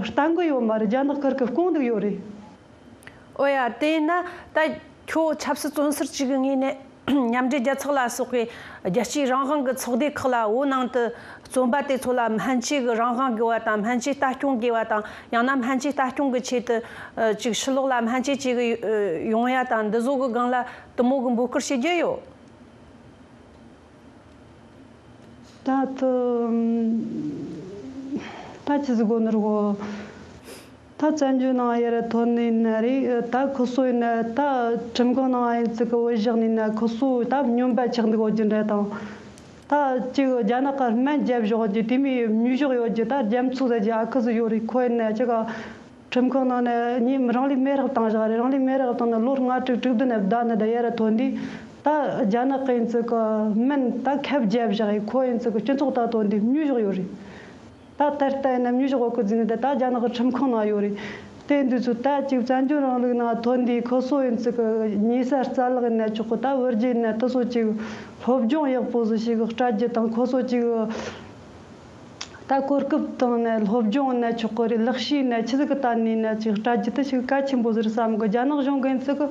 གཏན་གི་ཡོད་མ་རེད། རྒྱ་ནག་ཁུལ་གི་སྐོང་འདུག་ཡོད་རེད། ཨོ་ཡ། དེ་ཡིན་ན་ད་ཁྱོད་ཆབ་སྲིད་བཙོན་ཟུར་གཅིག་གི་ངོས་ནས་མཉམ་འབྲེལ་རྒྱལ་ཚོགས་ལ་སོགས་པའི་རྒྱལ་སྤྱིའི་རང་དབང་གི་ཚོགས་སྡེ་ཁག་ལ་བོད་ནང་དུ་བཙོན་པ་དེ་ཚོ་ལ་སྨན་བཅོས་ཀྱི་རང་དབང་དགོས་པ་དང་། སྨན་བཅོས་ལྟ་སྐྱོང་དགོས་པ་དང་། ཡང་ན་སྨན་བཅོས་ལྟ་སྐྱོང་གི་ཆེད་དུ་ཅིག་ཕྱི་ལོགས་ལ་སྨན་བཅོས་བྱེད་གི་ཡོང་ཡ་དང་། འདི་ཚོ་གི་སྒང་ལ་དུ་མོ་གི་འབོད་སྐུལ་བྱེད་རྒྱུ་ཡོད། ད་ད་ད་ཅི་ཟིག་གོ་ནོར་གོ། ད་བཙན་བྱོལ་ནང་ཡར་ཐོན་ནི་ཡིན་ན་རེད། ད་ཁོ་སོ་ཡིན་ན་ད་ཁྲིམས་ཁང་ནང་ཡིན་ཚུལ་གི་བུད་བཞག་ནི་ཡིན་ན་ཁོ་སོ་ད་སྨྱོན་པ་ཆགས་འདུག་གོ་རྒྱུ་འདྲ་དང་། ད་ཅིག་རྒྱ་ནག་ག་སྨན་རྒྱབ་བཞག་རྒྱུ་དེ་མི་མྱུལ་ཞོག་ཡོད་རྒྱུ། ད་རྒྱ་མཚོ་ཟེར་རྒྱུ་ཨ་ཁུ་ཟིག་ཡོད་རེད། ཁོ་ཡིན་ན་ཅིག་ག་ཁྲིམས་ཁང་ནང་ནས་ཉིན་རང་ལུས་མེ་རག་བཏང་བཞག་རེད། རང་ལུས་མེ་རག་བཏང་ནས་ལོ་ལྔ་དྲུག་དྲུག་བདུན་ནས་བསྡད་ནས་ད་ཡར་ཐོན་དུས་ད་རྒྱ་ནག་གི་ཡིན་ཚུལ་གི་སྨན་ད་ཁབ་བརྒྱབ་བཞག་ཡིན། ཁོ་ཡིན་ཚུལ་གི་སྤྱི་ཚོགས་ད་ཐོན་དུས་མྱུལ་ཞོག་ཡོད་རེད། ད་ད་ལྟ་ཡིན་ན་མྱུལ་ཞོག་གི་འཛིན་ནས་ད་ད་རྒྱ་ནག་གི་ཁྲིམས་ཁང་ནང་ཡོད་རེད། དེ་འདི་ཚོ་ད་ཅིག་བཙན་བྱོལ་རིང་ལུགས་ནང་ཐོན་དུས་ཁོ་སོ་ཡིན་ཚུལ་གི་ཉེ་ས་རྩ་ལག་ཡིན་ན་ཆོག་གི། ད་བུ་རྒྱུད་ཡིན་ན་དེ་ཚོ་ཅིག་སློབ་སྦྱོང་ཡག་པོ་ཟིག་ཞིག་སྤྲད་རྒྱུ་དང་། ཁོ་སོ་ཅིག་ད་གོ་སྐབས་བཏང་ནས་སློབ་སྦྱོང་ན་ཆོག་གི་རེད། ལག་ཤེས་ན་ཆི་ཟིག་གི་ད་ནི་ན་ཅིག་སྤྲད་རྒྱུ་དེ་ཞིག་གལ་ཆེན་པོ་ཟིག་རེད་བསམ་གི། རྒྱ་ནག་གཞུང་གི་ཡིན་ཚུལ་གི་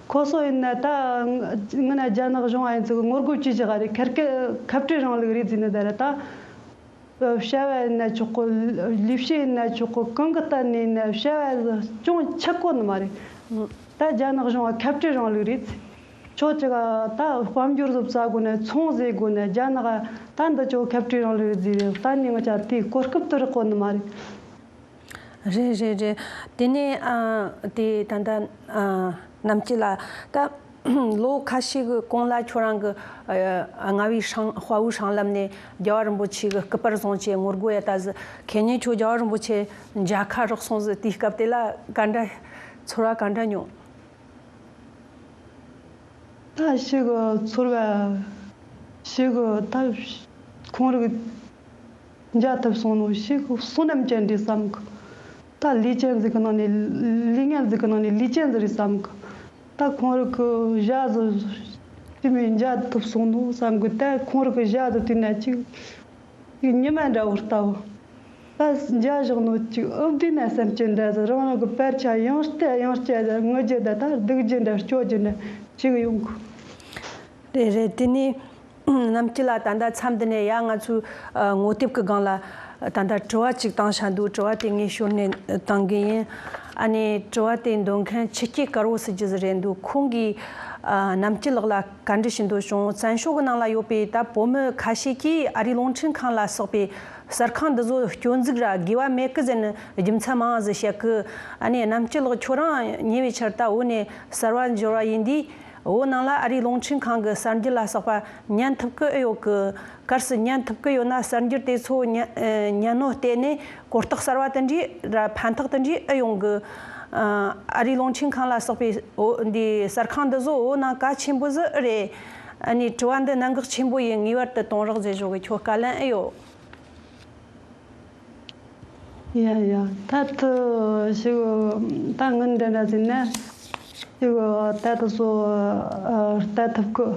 ཁོ་སོ་ཡིན་ན་ད་ང་ན་རྒྱ་ནག་གཞུང་ཨ་ཡིན་ཚུལ་གི་ངོ་རྒོལ་བྱེད་བཞག་རེད། ཁེར་ཁེར་ཁ་བྲལ་རིང་ལུགས་རེད་ཟེར་ནི་ད་རེད། ད་བྱ་བ་ཡིན་ན་ཆོག་གི། ལས་བྱེད་ཡིན་ན་ཆོག་གི། གང་གི་ད་ནི་ན་བྱ་བ་ཅུང་ཆག་གོ་ནི་མ་རེད། ད་རྒྱ་ནག་གཞུང་ཁ་བྲལ་རིང་ལུགས་རེད། ཁྱོད་ཅིག་ད་དཔལ་འབྱོར་བཟོ་ས་དགོས་ན་ཚོང་ཟེར་དགོས་ན་རྒྱ་ནག་ད་འདི་ཅོ་ཁ་བྲལ་རིང་ལུགས་རེད་ཟེར་རེད། ད་ནི་ང་ཅག་དེའི་གོ་སྐབས་དེ་རག་གོ་ནི་མ་རེད། རེད་རེད་རེད། དེ་ནས་ཨ་དེ་ད་ལྟ་ཨ་རྣམ་སྐྱིད་ལགས་ད་ལོ་ཁ་ཤས་ཀྱི་གོང་ལ་ཁྱོད་རང་གི་ཨ་རྔ་བའི་ཧྲང་དཔའ་བོའི་སྲང་ལམ་ནས་རྒྱལ་བ་རིན་པོ་ཆེ་གི་སྐུ་པར་བཟུང་བྱས་ངོ་རྒོལ་ཡ་ད་ཟི། ཁེ་ཉིན་ཁྱོད་རྒྱལ་བ་རིན་པོ་ཆེ་མཇལ་ཁ་རག་སོང་ཟི། དེའི་སྐབས་དེ་ལ་ག་འདྲ་ཚོར་བ་ག་འདྲ་མྱོང་། ད་ཞིག་ཚོར་བ་ཞིག་ད་ཁོང་རིག་མཇལ་ཐུབ་སོང་ནོ་ཞིག་བསོད་ནམས་ཅན་རེད་བསམ་གི། ད་ལས་ཅན་ཟིག་གི་ནང་ནས་ལས་ངན་ཟིག་གི་ནང་ནས་ལས་ཅན་ཟིག་རེད་བསམ་གི། ད་ཁོང་རིག་གི་ཞག་ཟིག་དེ་མི་མཇལ་ཐུབ་སོང་ནོ་བསམ་གི། ད་ཁོང་རིག་གི་ཞག་ཟིག་དེ་ན་ཅིག་ཉི་མ་འདྲ་བོ་ལྟ་བུ། ད་མཇལ་བཞག་ནོ་ཅིག་ཨུ་བདེ་ན་སེམས་ཅན་འདྲ་ཟིག་རང་རང་གི་པར་ཆ་ཡང་བལྟས་ཡང་བལྟས་ཟིག་ངུ་རྒྱུ་འདྲ་ད་སྡུག་རྒྱུ་འདྲ་སྐྱོ་རྒྱུ་འདྲ་ཅིག་ཡོང་གི། རེད་རེད། དེ་ནས་རྣམ་སྐྱིད་ལགས་ད་ལྟ་མཚམས་འདི་ནས་ཡ་ང་ཚོའི་ཨ་ངོ་དེབ་ཀྱི་སྒང་ལ་ད་ལྟ་དྲི་བ་ཅིག་བཏང་བཞག་འདུག་དྲི་བ་དེ་ངས་ཞོར་ནས་བཏང་གི་ཡིན། ཨ་ནི་དྲི་བ་དེ་འདོན་མཁན་ཆུ་སྐྱེས་དཀར་བོ་ཟེར་རྒྱུ་ཟིག་རེད་འདུག་ཁོང་གིས་ཨ་རྣམ་སྐྱིད་ལགས་ལ་བཀའ་འདྲི་ཞུ་འདོད་བྱུང་། བཙན་བྱོལ་གྱི་ནང་ལ་ཡོད་པའི་ད་བོད་མི་ཁ་ཤས་ཀྱིས་ཨ་རིའི་རླུང་འཕྲིན་ཁང་ལ་སོགས་པའི་གསར་ཁང་འདི་ཚོ་སྐྱོན་འཛུགས་ར་དགོས་པ་མེད་གི་ཟེར་ནས་རྒྱུ་མཚན་མང་ང་ཟིག་བཤད་གི། ཨ་ནི་རྣམ་སྐྱིད་ལགས་ཁྱོད་རང་ཉེ་བའི་ཆར་ད་བོད་ནས་གསར་བ་འབྱོར་བ་ཡིན་དུས། བོད་ནང་ལ་ཨ་རིའི་རླུང་འཕྲིན་ཁང་གི་གསར་འགྱུར་ལ་སོགས་པ་ཉན་ཐུབ་ཀྱི་ཨེ་ཡོད་གི། གལ་སྲིད་ཉན་ཐུབ་ཀྱི་ཡོད་ན་གསར་འགྱུར་དེ་ཚོ་ཉན་ཨེ་ཉན་ནོ་བལྟས་ནས་གོ་རྟོགས་གསར་བ་དེ་འདྲའི་ར་ཕན་ཐོགས་དེ་འདྲའི་ཨེ་ཡོང་གི། ཨ་རིའི་རླུང་འཕྲིན་ཁང་ལ་སོགས་པའི་འོ་འདི་གསར་ཁང་འདི་ཚོ་བོད་ནང་གལ་ཆེན་པོ་ཟིག་ཨེ་རེད། ཨ་ནི་དྲི་བ་འདི་གནད་འགག་ཆེན་པོ་ཡིན། ངེས་པར་དུ་གཏོང་རོགས་ཟེར་ཞོག་གི། ཁྱོད་བཀའ་ལན་ཨེ་ཡོད། ཡ་ཡ། ད་དུ་ཞིག་ད་ངན་འདྲ་འདྲ་ཟིན་ན་ཞིག་ད་དུ་སོ་ལྟ་ཐུབ་གི།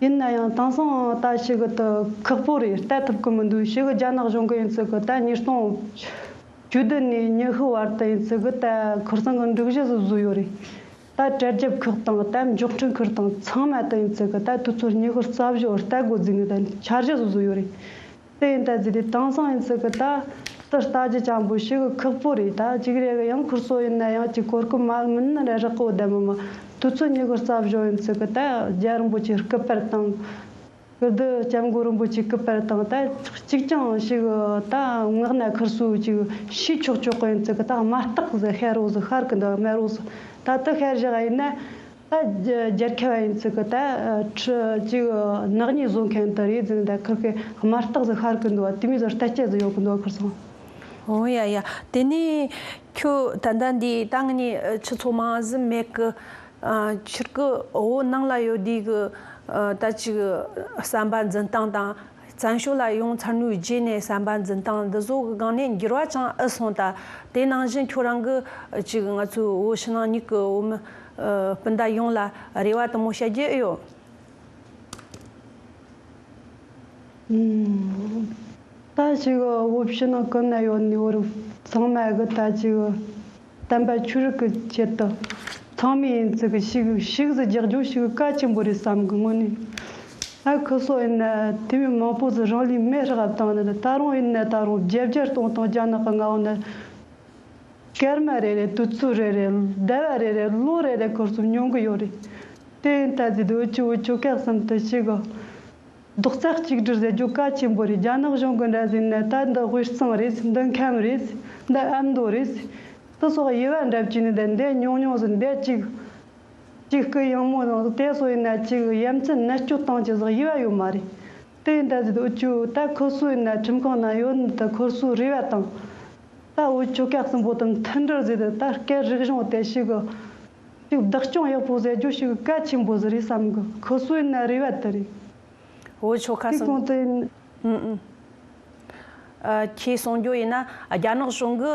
ཡིན་ན་ཡང་དེང་སང་ད་ཞིག་ཏུ་ཁག་པོ་རེད། ལྟ་ཐུབ་གི་མི་འདུག་ཞིག་རྒྱ་ནག་གཞུང་གི་ཡིན་ཚུལ་གི་ད་ཉིས་སྟོང་ བཅུ་བདུན་ནས་ཉི་ཤུ་བར་དུ་ཡིན་ཚུལ་གི་ད་ཁུར་ཚང་གི་འབྲུག་གཞི་བཟོ་བཟོ་ཡོད་རེད། ད་དྲ་རྒྱ་ཁག་དང་ད་མགྱོགས་འཕྲིན་ཁུལ་དང་ཚང་མ་ད་ཡིན་ཚུལ་གི་ད་དུས་ཚོད་ཉི་ཤུ་རྩ་བཞི་བར་ལྟ་དགོས་ཟིན་གི་ད་འཆར་གཞི་བཟོ་བཟོ་ཡོད་རེད། དེ་ཡིན་ད་ཟིག་དེ་དེང་སང་ཡིན་ཚུལ་གི་ད་ད་ལྟ་རྒྱུ་ཅང་པོ་ཞིག་གི་ཁག་པོ་རེད། ད་ཅིག་རེ་གི་ཡང་ཁུར་སོ་ཡིན་ན་ཡང་ཅིག་གོ་སྐབས་མ་མིན་ན་ར་རག་གོ་ད་མི་མ་དུས་ཚོད་ཉི་ཤུ་རྩ་བཞི་ཡིན་ཚུལ་གི་ད་རྒྱལ་རིན་པོ་ཆེ་སྐུ་པར་དང་། ཀིརྟི་སྐྱབས་མགོན་རིན་པོ་ཆེའི་སྐུ་པར་དང་ད་གཅིག་ཀྱང་ཞིག་ད་ངག་ན་ཁུར་སོ་ཅིག་ཤེས་ཆོག་ཆོག་གི་ཡིན་ཚུལ་གི་ད་དམར་རྟགས་ཟིག་ཤར་རོ་ཟིག་ཤར་གི་འདུག་མེད་རོ་ཟིག་ད་ད་ཤར་བཞག་ཡིན་ན་ད་རྒྱལ་ཁབ་ཡིན་ཚུལ་གི་ད་ཁྲི་ཅིག་ནག་ཉེས་བཟོ་མཁན་དེ་རེད་ཟིན་ད་ཁུར་གི་དམར་རྟགས་ཟིག་ཤར་གི་འདུག་དེ་མོ་ཟིག་ལྟ་སྐྱེ་ཟིག་ཡོད་གི་འདུག་ཁུར་སོང་། ཨོ་ཡ་ཡ། དེ་ནས་ཁྱོད་ད་ལྟ་འདི་ད་ངས་ནི་ཆུ་ཚོད་མང་ཟིག་མེད་གི། ཨ། ཕྱིར་གི་བོད་ནང་ལ་ཡོད་དུས་གི་ཨ་ད་ཅིག་བསམ་པ་འཛིན་སྟངས་དང་། བཙན་བྱོལ་ལ་ཡོང་ཚར་ནོའི་རྗེས་ནས་བསམ་པ་འཛིན་སྟངས་འདི་ཚོ་གི་སྒང་ནས་འགྱུར་བ་ཅང་ཨེ་སོང་། ད་དེ་ནང་བཞིན་ཁྱོད་རང་གི་ཅིག་ང་ཚོའི་བོད་ཕྱི་ནང་གཉིས་ཀྱི་བོད་མི་ཨ་སྤུན་ཟླ་ཡོངས་ལ་རེ་བ་དེ་མོ་བྱ་རྒྱུ་ཨེ་ཡོད། ད་ཅིག་བོད་ཕྱི་ནང་ཀུན་ན་ཡོད་ནི་བོད་ཚང་མ་གི་ད་ཅིག་བསྟན་པ་ཆོས་རིག་གི་ཆེད་དུ་ཚང་མས་ཡིན་ཚུལ་གི་ཤིག་ཤིག་ཟིག་རྒྱག་རྒྱུ་ཤིག་གལ་ཆེན་པོ་རེད་བསམ་གི་དངོས་གནས། ཨ་ཁུ་སོ་ཡིན་ན་དེ་མི་མང་པོ་ཟིག་རང་ལུས་མེ་སྲེག་བཏང་ནི་ད་རུང་ཡིན་ན་ད་རུང་བརྒྱད་བརྒྱ་སྟོང་སྟོང་རྒྱ་ནག་གི་མངའ་འོག་ན། སྐར་མ་རེ་རེ་དུས་ཚོད་རེ་རེ་ཟླ་བ་རེ་རེ་ལོ་རེ་རེ་ཁོར་ཚོ་མྱོང་གི་ཡོད་རེད། དེ་ཡིན་ད་ཟིག་འུ་ཆོ་འུ་ཆོ་སྐད་གསུམ་དུ་ཞིག་གི་རྡོག་རྩ་གཅིག་སྒྲིལ་ཟེར་རྒྱུ་གལ་ཆེན་པོ་རེད། རྒྱ་ནག་གཞུང་གི་འདྲ་ཟིག་ནས་ད་འདི་དབུས་གཙང་རེད། འདི་ཁམས་རེད། འདི་ཨ་མདོ་རེད། དེ་སོགས་དབྱེ་བ་འདྲ་བཅུག་ནས་འདི་འདི་ཉུང་ཉུང་ཟིག་འདི་གཅིག་གཅིག་སྐུ་ཡངས་མོ་དང་དེ་སོགས་ཡིན་ན་གཅིག་ཡ་མཚན་ནད་སྐྱོ་སྟངས་ཀྱི་ཟིག་དབྱེ་བ་ཡོད་མ་རེད། དེ་ཡིན་ད་ཟིག་འུ་ཆོ་ད་ཁོ་སོ་ཡིན་ན་ཁྲིམས་ཁང་ན་ཡོད་ནི་ད་ཁོ་སོའི་རེ་བ་དང་། ད་འུ་ཆོ་སྐད་གསུམ་པོ་དང་མཐུན་སྒྲིལ་ཟེར་ཏེ་ད་སྐད་རིག་གཞུང་དེ་ཞིག་གི་ཅིག་བདག་སྐྱོང་ཡག་པོ་ཟེར་རྒྱུ་ཞིག་གལ་ཆེན་པོ་ཟིག་རེད་བསམ་གི། ཁོ་སོ་ཡིན་ན་རེ་བ་དེ་རེད། འུ་ཆོ་ཁ་གསུམ་གོང་དུ་ཡིན། ཨུ་ཨུ། ཨ། ཁྱེད་གསུང་རྒྱུ་ཡིན་ན་རྒྱ་ནག་གཞུང་གི་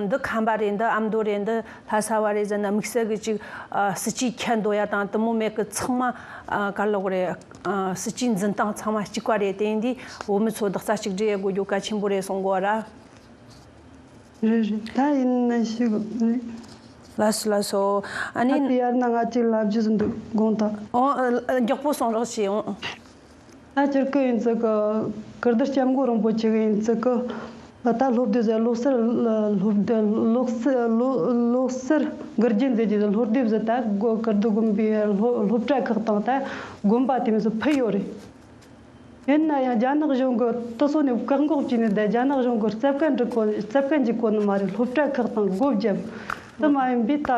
འདི་ཁམས་པ་རེད། འདི་ཨ་མདོ་རེད། འདི་ལྷ་ས་བ་རེད་ཟེར་ན་དམིགས་བསལ་གི་ཅིག་ཨ་སྲིད་ཇུས་འཁྱེར་འདོད་ཡ་དང་དེ་མོ་མེད་གི། ཚང་མ་ཨ་ག་ལབ་དགོས་རེད། ཨ་སྲིད་ཇུས་འཛིན་སྟངས་ཚང་མ་གཅིག་པ་རེད། དེ་ཡིན་དུས་བོད་མི་ཚོ་རྡོག་རྩ་གཅིག་སྒྲིལ་ཡེད་དགོས་རྒྱུ་གལ་ཆེན་པོ་རེད་གསུང་གོ་ར། རེད་རེད། ད་ཡིན་ན་ཞིག་རེད། ལགས་སོ་ལགས་སོ། ཨ་ནི། ད་དེ་ཡར་ན་ང་གཅིག་ལབ་རྒྱུ་ཟིག་འདུག་དགོངས་དག་ཨོ། ཨ། མགྱོགས་པོ་གསུང་རོགས་བྱེད། ཨོ། ད་སྤྱིར་གི་ཡིན་ཚུལ་གི་ཀིརྟི་སྐྱབས་མགོན་རིན་པོ་ཆེ་གི་ཡིན་ཚུལ་གི་ད་སློབ་དེབ་ཟེར། བློ་གསར་སློབ་དེབ། བློ་གསར་བློ་བློ་གསར་དགེ་རྒན་ཟེར་གྱི་སློབ་དེབ་ཟེར། ད་ཀིརྟི་དགོན་པའི་སློབ་སློབ་གྲྭ་ཁག་དང་ད་དགོན་པ་དེ་མོ་ཚོ་ཕུད་ཡོད་རེད། ཡིན་ན་ཡང་རྒྱ་ནག་གཞུང་གི་དེ་སོགས་ནས་བཀག་འགོག་བྱས་ནས་ད་རྒྱ་ནག་གཞུང་གི་རྩ་བཀའ་འགྲིག་གོ་རྩ་བཀའ་འཇིག་གོ་ནི་མ་རེད། སློབ་གྲྭ་ཁག་དང་སྒོ་བརྒྱབ། དེ་མ་ཡིན་པའི་ད་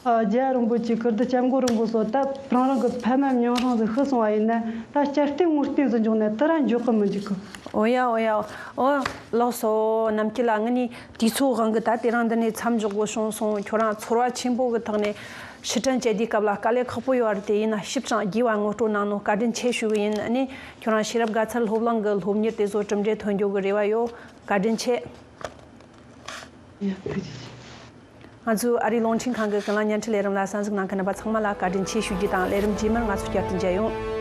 ཨ་རྒྱལ་བ་རིན་པོ་ཆེ་ཀིརྟི་སྐྱབས་མགོན་རིན་པོ་ཆེ་ད་རང་རང་གི་ཕ་མ་མྱོང་སྲང་ཟིག་ཤི་སོང་བ་ཡིན་ན་ད་བསྐྱར་བརྟེན་ངོ་བརྟེན་ཟིག་འབྱུང་ན་དེ་ར་འགྱོ་གི་མི་འཇུག་གི། ཨོ་ཡ་ཨོ་ཡ། ཨོ། ལགས་སོ། ནམ་མཁའ་ལ་ངས་ནི་དུས་ཚོད་དབང་གིས་ད་དེ་རིང་འདི་ནས་མཚམས་འཇོག་དགོས་བྱུང་སོང་། ཁྱོད་རང་ཚོར་བ་ཆེན་པོ་གི་ཐོག་ནས་ཕྱིར་དྲན་བྱེད་དུས་སྐབས་ལ་དཀའ་ལས་ཁག་པོ་ཡོད་རེད། དེ་ཡིན་ན་ཞིབ་ཅིང་རྒྱས་པ་ངོ་སྤྲོད་གནང་ནོ་བཀའ་དྲིན་ཆེ་ཞུ་གི་ཡིན། ཨ་ནི་ཁྱོད་རང་ཤེས་རབ་དགའ་ཚལ་སློབ་གླིང་གི་སློབ་གཉེར་དེ་ཚོ་གྲུབ་འབྲས་ཐོན་རྒྱུ་གི་རེ་བ་ཡོད། བཀའ་དྲིན་ཆེ། ཡ། ཐུགས་རྗེ་ཆེ། ང་ཚོའི་ཨ་རིའི་རླུང་འཕྲིན་ཁང་གི་ཀུན་གླེང་བརྙན་འཕྲིན་ལས་རིམ་ལ་གསན་གཟིགས་གནང་མཁན་རྣམ་པ་ཚང་མ་ལ་བཀའ་དྲིན་ཆེ་ཞུ་རྒྱུ་དང་། ལས་རིམ་རྗེས་མར་ང་ཚོ་བསྐྱར་དུ་མཇལ་ཡོང་།